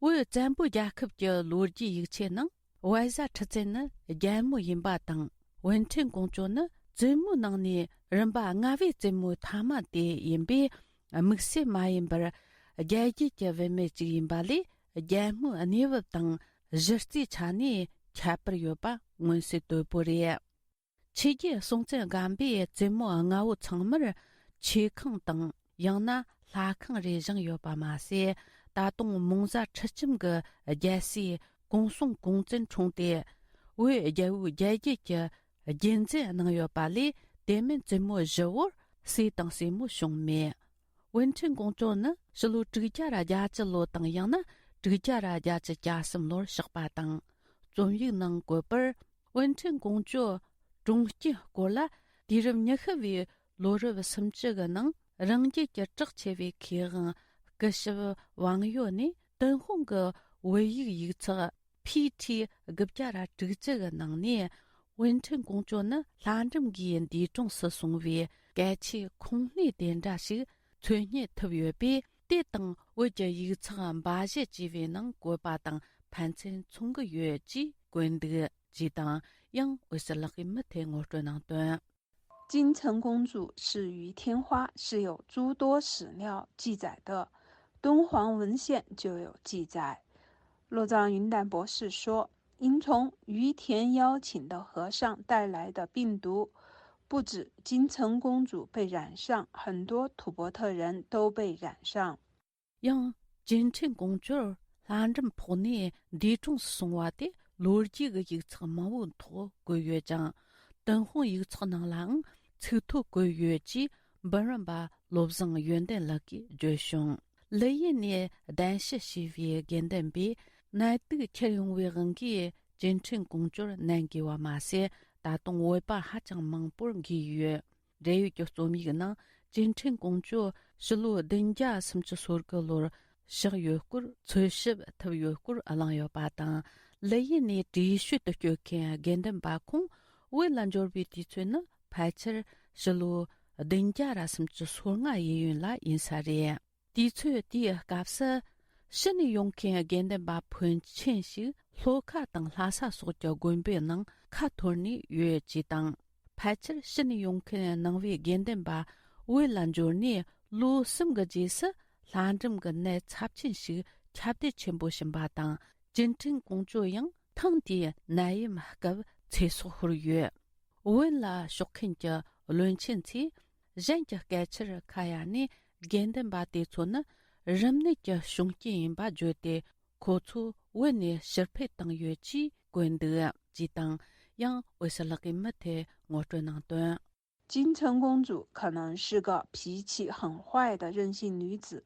བོད་བཙན་པོའི་རྒྱལ་ཁབ་ཀྱི་ལོ་རྒྱུས་ཡིག་ཆའི་ནང་། བལ་བཟའ་ཁྲི་བཙུན་ནི་རྒྱལ་མོ་ཡིན་པ་དང་། ཝུན་ཁྲེན་ཀོང་ཇོ་ནི་བཙུན་མོའི་ནང་ནས་རིམ་པ་ལྔ་བའི་བཙུན་མོའི་མཐའ་མ་དེ་ཡིན་པས། དམིགས་བསལ་མ་ཡིན་པར། རྒྱལ་རྒྱུད་ཀྱི་བུད་མེད་ཅིག་ཡིན་པ་ལས། རྒྱལ་མོའི་གནས་བབ་དང་གཞི་རྩའི་ཆ་ནས་ཁྱད་པར་ཡོད་པ་མངོན་གསལ་དོད་པོ་རེད། ཆོས་རྒྱལ་སྲོང་བཙན་སྒམ་པོའི་བཙུན་མོ་ལྔ་བོ་ཚང་མར་ཆོས་ཁང་དང་ཡང་ན་ལྷ་ཁང་རེ་བཞེངས་ཡོད་པ་མ་ཟད། ད་དུང་མོང་བཟའ་ཁྲི་ལྕམ་གྱི་རྒྱལ་སྲས་གོང་སྲུང་གོང་བཙུན་འཁྲུངས་ཏེ། བོད་རྒྱལ་པོའི་རྒྱལ་རྒྱུད་ཀྱི་རྒྱུད་འཛིན་གནང་ཡོད་པ་ལས། དེ་མིན་བཙུན་མོ་བཞི་བོར་སྲས་དང་སྲས་མོ་བྱུང་མེད། ཝུན་ཁྲེན་ཀོང་ཇོ་ནི་ཕྱི་ལོ་དྲུག་བརྒྱ་ར་བརྒྱད་ཅུ་ལོ་དང་ཡང་ན་དྲུག་བརྒྱ་ར་བརྒྱད་ཅུ་གྱ་གསུམ་ལོར་གཤེགས་པ་དང་། རྩོམ་ཡིག་ནང་བཀོད་པར། ཝུན་ཁྲེན་ཀོང་ཇོ་གྲོངས་རྐྱེན་སྐོར་ལ། དུས་རབས་ཉི་ཤུ་བའི་ལོ་རབས་སུམ་ཅུ་གི་ནང་རང་རྒྱལ་གྱི་གྲགས་ཆེ་བའི་མཁས་དབང་སྐུ་ཞབས་ཝང་ཡོ་ནས། ཏུན་ཧོང་གི་བོད་ཡིག་ཡིག་ཚགས་ཕི་ཁྲི་དགུ་བརྒྱ་ར་དྲུག་ཅུ་གི་ནང་ནས། ཝུན་ཁྲེན་ཀོང་ཇོ་ནི་ལྷ་འབྲུམ་འགོས་འདས་གྲོངས་སུ་སོང་བའི་གལ་ཆེའི་ཁུངས་སྣེ་དེ་འདྲ་ཞིག་འཚོལ་རྙེད་ཐུབ་ཡོད་པས། དེ་དང་བོད་ཀྱི་ཡིག་ཚགས་འབའ་གཞས་བཅས་པའི་ནང་བཀོད་པ་དང་ཕན་ཚུན་མཚུངས་ཀྱི་ཡོད་ཅེས་བཀོད་འདུག་ཅེས་དང་། ཡང་འོད་ཟེར་ལགས་ཀྱིས་མུ་མཐུད་ངོ་སྤྲོད་གནང་དོན། 金城公主是于天花，是有诸多史料记载的，敦煌文献就有记载。洛藏云旦博士说，因从于田邀请的和尚带来的病毒，不止金城公主被染上，很多吐蕃特人都被染上。 ཡང་། ཅིན་ཁྲིན་ཀོང་ཇོར་ལྷ་འབྲུམ་ཕོག་ནས་འདས་གྲོངས་སུ་སོང་བ་དེ་ལོ་རྒྱུས་ཀྱི་ཡིག་ཚགས་མང་པོའི་ཐོག་བཀོད་ཡོད་ཅིང་། ཏུན་ཧོང་ཡིག་ཚགས་ནང་ལའང་ཚིག་ཐོ་བཀོད་ཡོད་ཅེས་འབུམ་རམས་པ་བློ་བཟང་ཡོན་ཏན་ལགས་ཀྱིས་བརྗོད་བྱུང་། ལི་ཡིན་ནས་གདན་ཞུ་བྱས་པའི་དགེ་འདུན་པས་ནད་དུག་ཁྱེར་ཡོང་བའི་དབང་གིས་ཅིན་ཁྲིན་ཀོང་ཇོར་ནད་འགོས་པ་མ་ཟད། ད་དུང་བོད་པ་ཧ་ཅང་མང་པོར་འགོས་ཡོད། འབྲེལ་ཡོད་ཀྱི་རྩོམ་ཡིག་ནང་ཅིན་ཁྲིན་ཀོང་ཇོ་ཕྱི་ལོ་བདུན་བརྒྱ་སུམ་ཅུ་སོ་དགུ་ལོར་གཤེགས་ཡོད་སྐོར་འཚོལ་ཞིབ་ཐུབ་ཡོད་སྐོར་གླེང་ཡོད་པ་དང་། ལི་ཡིན་ནས་བྲོས་བྱོལ་དུ་བསྐྱོད་མཁན་དགེ་འདུན་པ་ཁོང་བོད་ལ་འབྱོར་བའི་དུས་ཚོད་ནི་ཕལ་ཆེར་ཕྱི་ལོ་བདུན་བརྒྱ་ར་སུམ་ཅུ་སོ་ལྔ་ཡས་ཡུན་ལ་ཡིན་ས་རེད། དུས་ཚོད་དེའི་སྐབས་སུ་ཕྱི་ནས་ཡོང་མཁན་དགེ་འདུན་པ་ཕོན་ཆེན་ཞིག་ལྷོ་ཁ་དང་ལྷ་ས་སོགས་ཀྱི་དགོན་པའི་ནང་ཁ་འཐོར་ནས་ཡོད་ཅེས་དང་། ཕལ་ཆེར་ཕྱི་ནས་ཡོང་མཁན་ནང་པའི་དགེ་འདུན་པ་བོད་ལ་འབྱོར་ནས་ལོ་གསུམ་གྱི་རྗེས་སུ་ལྷ་འབྲུམ་གྱི་ནད་ཚབས་ཆེན་ཞིག་ཁྱབ་གདལ་ཆེན་པོ་ཕྱིན་པ་དང་། ཅིན་ཁྲིན་ཀོང་ཇོ་ཡང་ཐེངས་དེའི་ནད་ཡམས་སྐབས་ཚེ་སྲོག་ཤོར་ཡོད། བོད་ལ་ཕྱོགས་མཁན་གྱི་བློན་ཆེན་ཚོས་གཞན་གྱི་སྐད་ཆར་ཁ་གཡར་ནས་དགེ་འདུན་པ་དེ་ཚོ་ནི་རིམས་ནད་ཀྱི་བྱུང་རྐྱེན་ཡིན་པ་བརྗོད་དེ། ཁོ་ཚོ་བོད་ནས་ཕྱིར་འཕུད་བཏང་ཡོད་ཅེས་བཀོད་འདུག་ཅེས་དང་། ཡང་འོད་ཟེར་ལགས་ཀྱིས་མུ་མཐུད་ངོ་སྤྲོད་གནང་དོན། 金城公主可能是个脾气很坏的任性女子。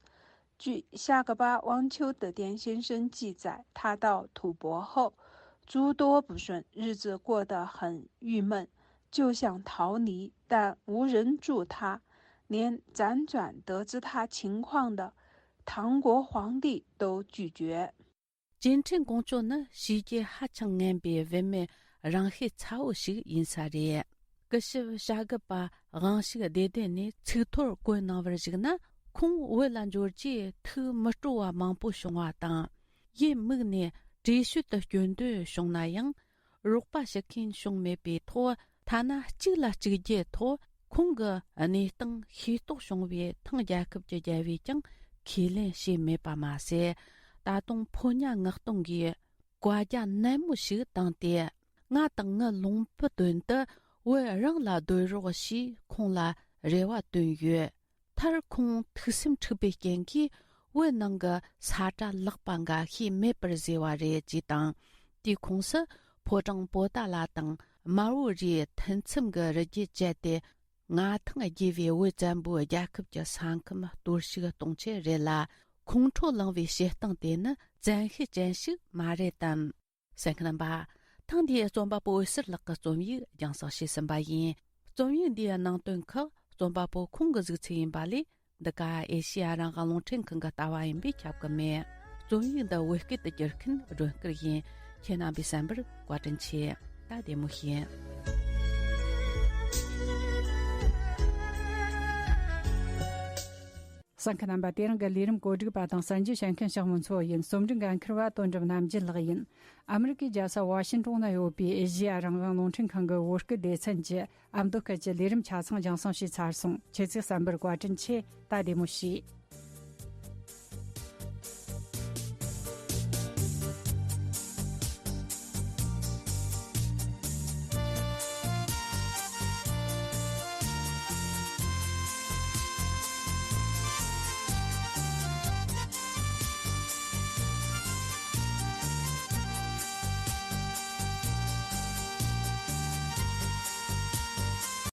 据夏格巴汪丘德店先生记载，她到吐蕃后，诸多不顺，日子过得很郁闷，就想逃离，但无人助她，连辗转得知她情况的唐国皇帝都拒绝。 ཅིན་ཁྲིན་ཀོང་ཇོ་ནི་བྱས་རྗེས་ཧ་ཅང་ངན་པའི་བུད་མེད་རང་ཤེད་ཚ་བོ་ཞིག་ཡིན་ས་རེད། སྐུ་ཞབས་བྱ་རྒོད་པ་དབང་ཕྱུག་བདེ་ལྡན་ནས་ཚིག་ཐོར་བཀོད་གནང་བར་གཞིགས་ན། ཁོང་བོད་ལ་འབྱོར་རྗེས་ཐུགས་མི་སྤྲོ་བ་མང་པོ་བྱུང་བ་དང་། ཡིད་མུག་ནས་བྲོས་བྱོལ་དུ་བསྐྱོད་འདོད་བྱུང་ན་ཡང་། རོགས་པ་བྱེད་མཁན་བྱུང་མེད་པའི་ཐོག་ཐ་ན་གཅིག་ལ་གཅིག་རྒྱུའི་ཐོག་ཁོང་གི་གནས་སྟངས་ཤེས་རྟོགས་བྱུང་བའི་ཐང་རྒྱལ་ཁབ་ཀྱི་རྒྱལ་བས་ཀྱང་ཁས་ལེན་བྱས་མེད་པ་མ་ཟད། ད་དུང་ཕོ་ཉ་མངགས་གཏོང་གིས་བཀའ་རྒྱ་ནན་མོ་ཞིག་བཏང་སྟེ། ང་དང་ངའི་ལུང་པའི་དོན་དུ་བོད་རང་ལ་སྡོད་རོགས་ཞེས་ཁོང་ལ་རེ་བ་བཏོན་ཡོད། མཐར་ཁོང་ཐུགས་སེམས་འཁྲུགས་པའི་རྐྱེན་གྱིས་བོད་ནང་གི་ས་གྲྭ་ལག་པ་འགའ་ཤས་མེད་པར་བཟོས་པ་རེད་ཅེས་དང་། དེའི་ཁོངས་སུ་ཕོ་བྲང་པོ་ཏཱ་ལ་དང་མར་བོ་རིའི་མཐུད་མཚམས་ཀྱི་རི་རྒྱུད་བཅད་དེ་མངའ་ཐང་རྒྱས་པའི་བོད་བཙན་པོའི་རྒྱལ་ཁབ་ཀྱི་ས་ཁམས་གཏོར་བཤིག་གཏོང་ཆེད་རེད་ལ། ཁོང་ཁྲོ་ལངས་པའི་བྱེད་སྟངས་དེ་ནི་བཙན་ཤེད་ཅན་ཞིག་མ་རེད་དམ། གསན་མཁན་རྣམ་པ། ཐེངས་འདིའི་རྩོམ་པ་པོ་འོད་ཟེར་ལགས་ཀྱི་རྩོམ་ཡིག་རྒྱང་བསྒྲགས་བྱས་ཟིན་པ་ཡིན། རྩོམ་ཡིག་འདིའི་ནང་དོན་ཁག་རྩོམ་པ་པོ་ཁོང་གི་གཟིགས་ཚུལ་ཡིན་པ་ལས། འདི་ག་ཨེ་ཤེ་ཡ་རང་དབང་རླུང་འཕྲིན་ཁང་གི་ལྟ་བ་ཡིན་པས་ཁྱབ་ཀྱི་མེད། རྩོམ་ཡིག་འདི་བོད་སྐད་དུ་བསྒྱུར་མཁན་སྒྲོན་སྐུར་ཡིན། ཁྱེད་རྣམ་པས་གསན་པར་བཀའ་དྲིན་ཆེ། ད་བདེ་མོ་བྱོས། གསན་མཁན་རྣམ་པ། དེ་རིང་གི་ལས་རིམ་གོ་སྒྲིག་པ་དང་གསན་རྒྱུ་བྱེད་མཁན་ཞག་མོ་མཚོ་ཡིན། རྩོམ་སྒྲིག་འགན་འཁུར་བ་དོན་གྲུབ་རྣམ་རྒྱལ་ལགས་ཡིན། ཨ་མི་རི་ཀའི་རྒྱལ་ས་ཝ་ཤིང་ཏོན་ན་ཡོད་པའི་ཨེ་ཤེ་ཡ་རང་དབང་རླུང་འཕྲིན་ཁང་གི་བོད་སྐད་སྡེ་ཚན་གྱི་ཨ་མདོ་སྐད་ཀྱི་ལས་རིམ་ཆ་ཚང་རྒྱང་སྲིང་བྱས་ཚར་སོང་། ཁྱེད་ཚོས་གསན་པར་བཀའ་དྲིན་ཆེ། ད་བདེ་མོ་བྱོས།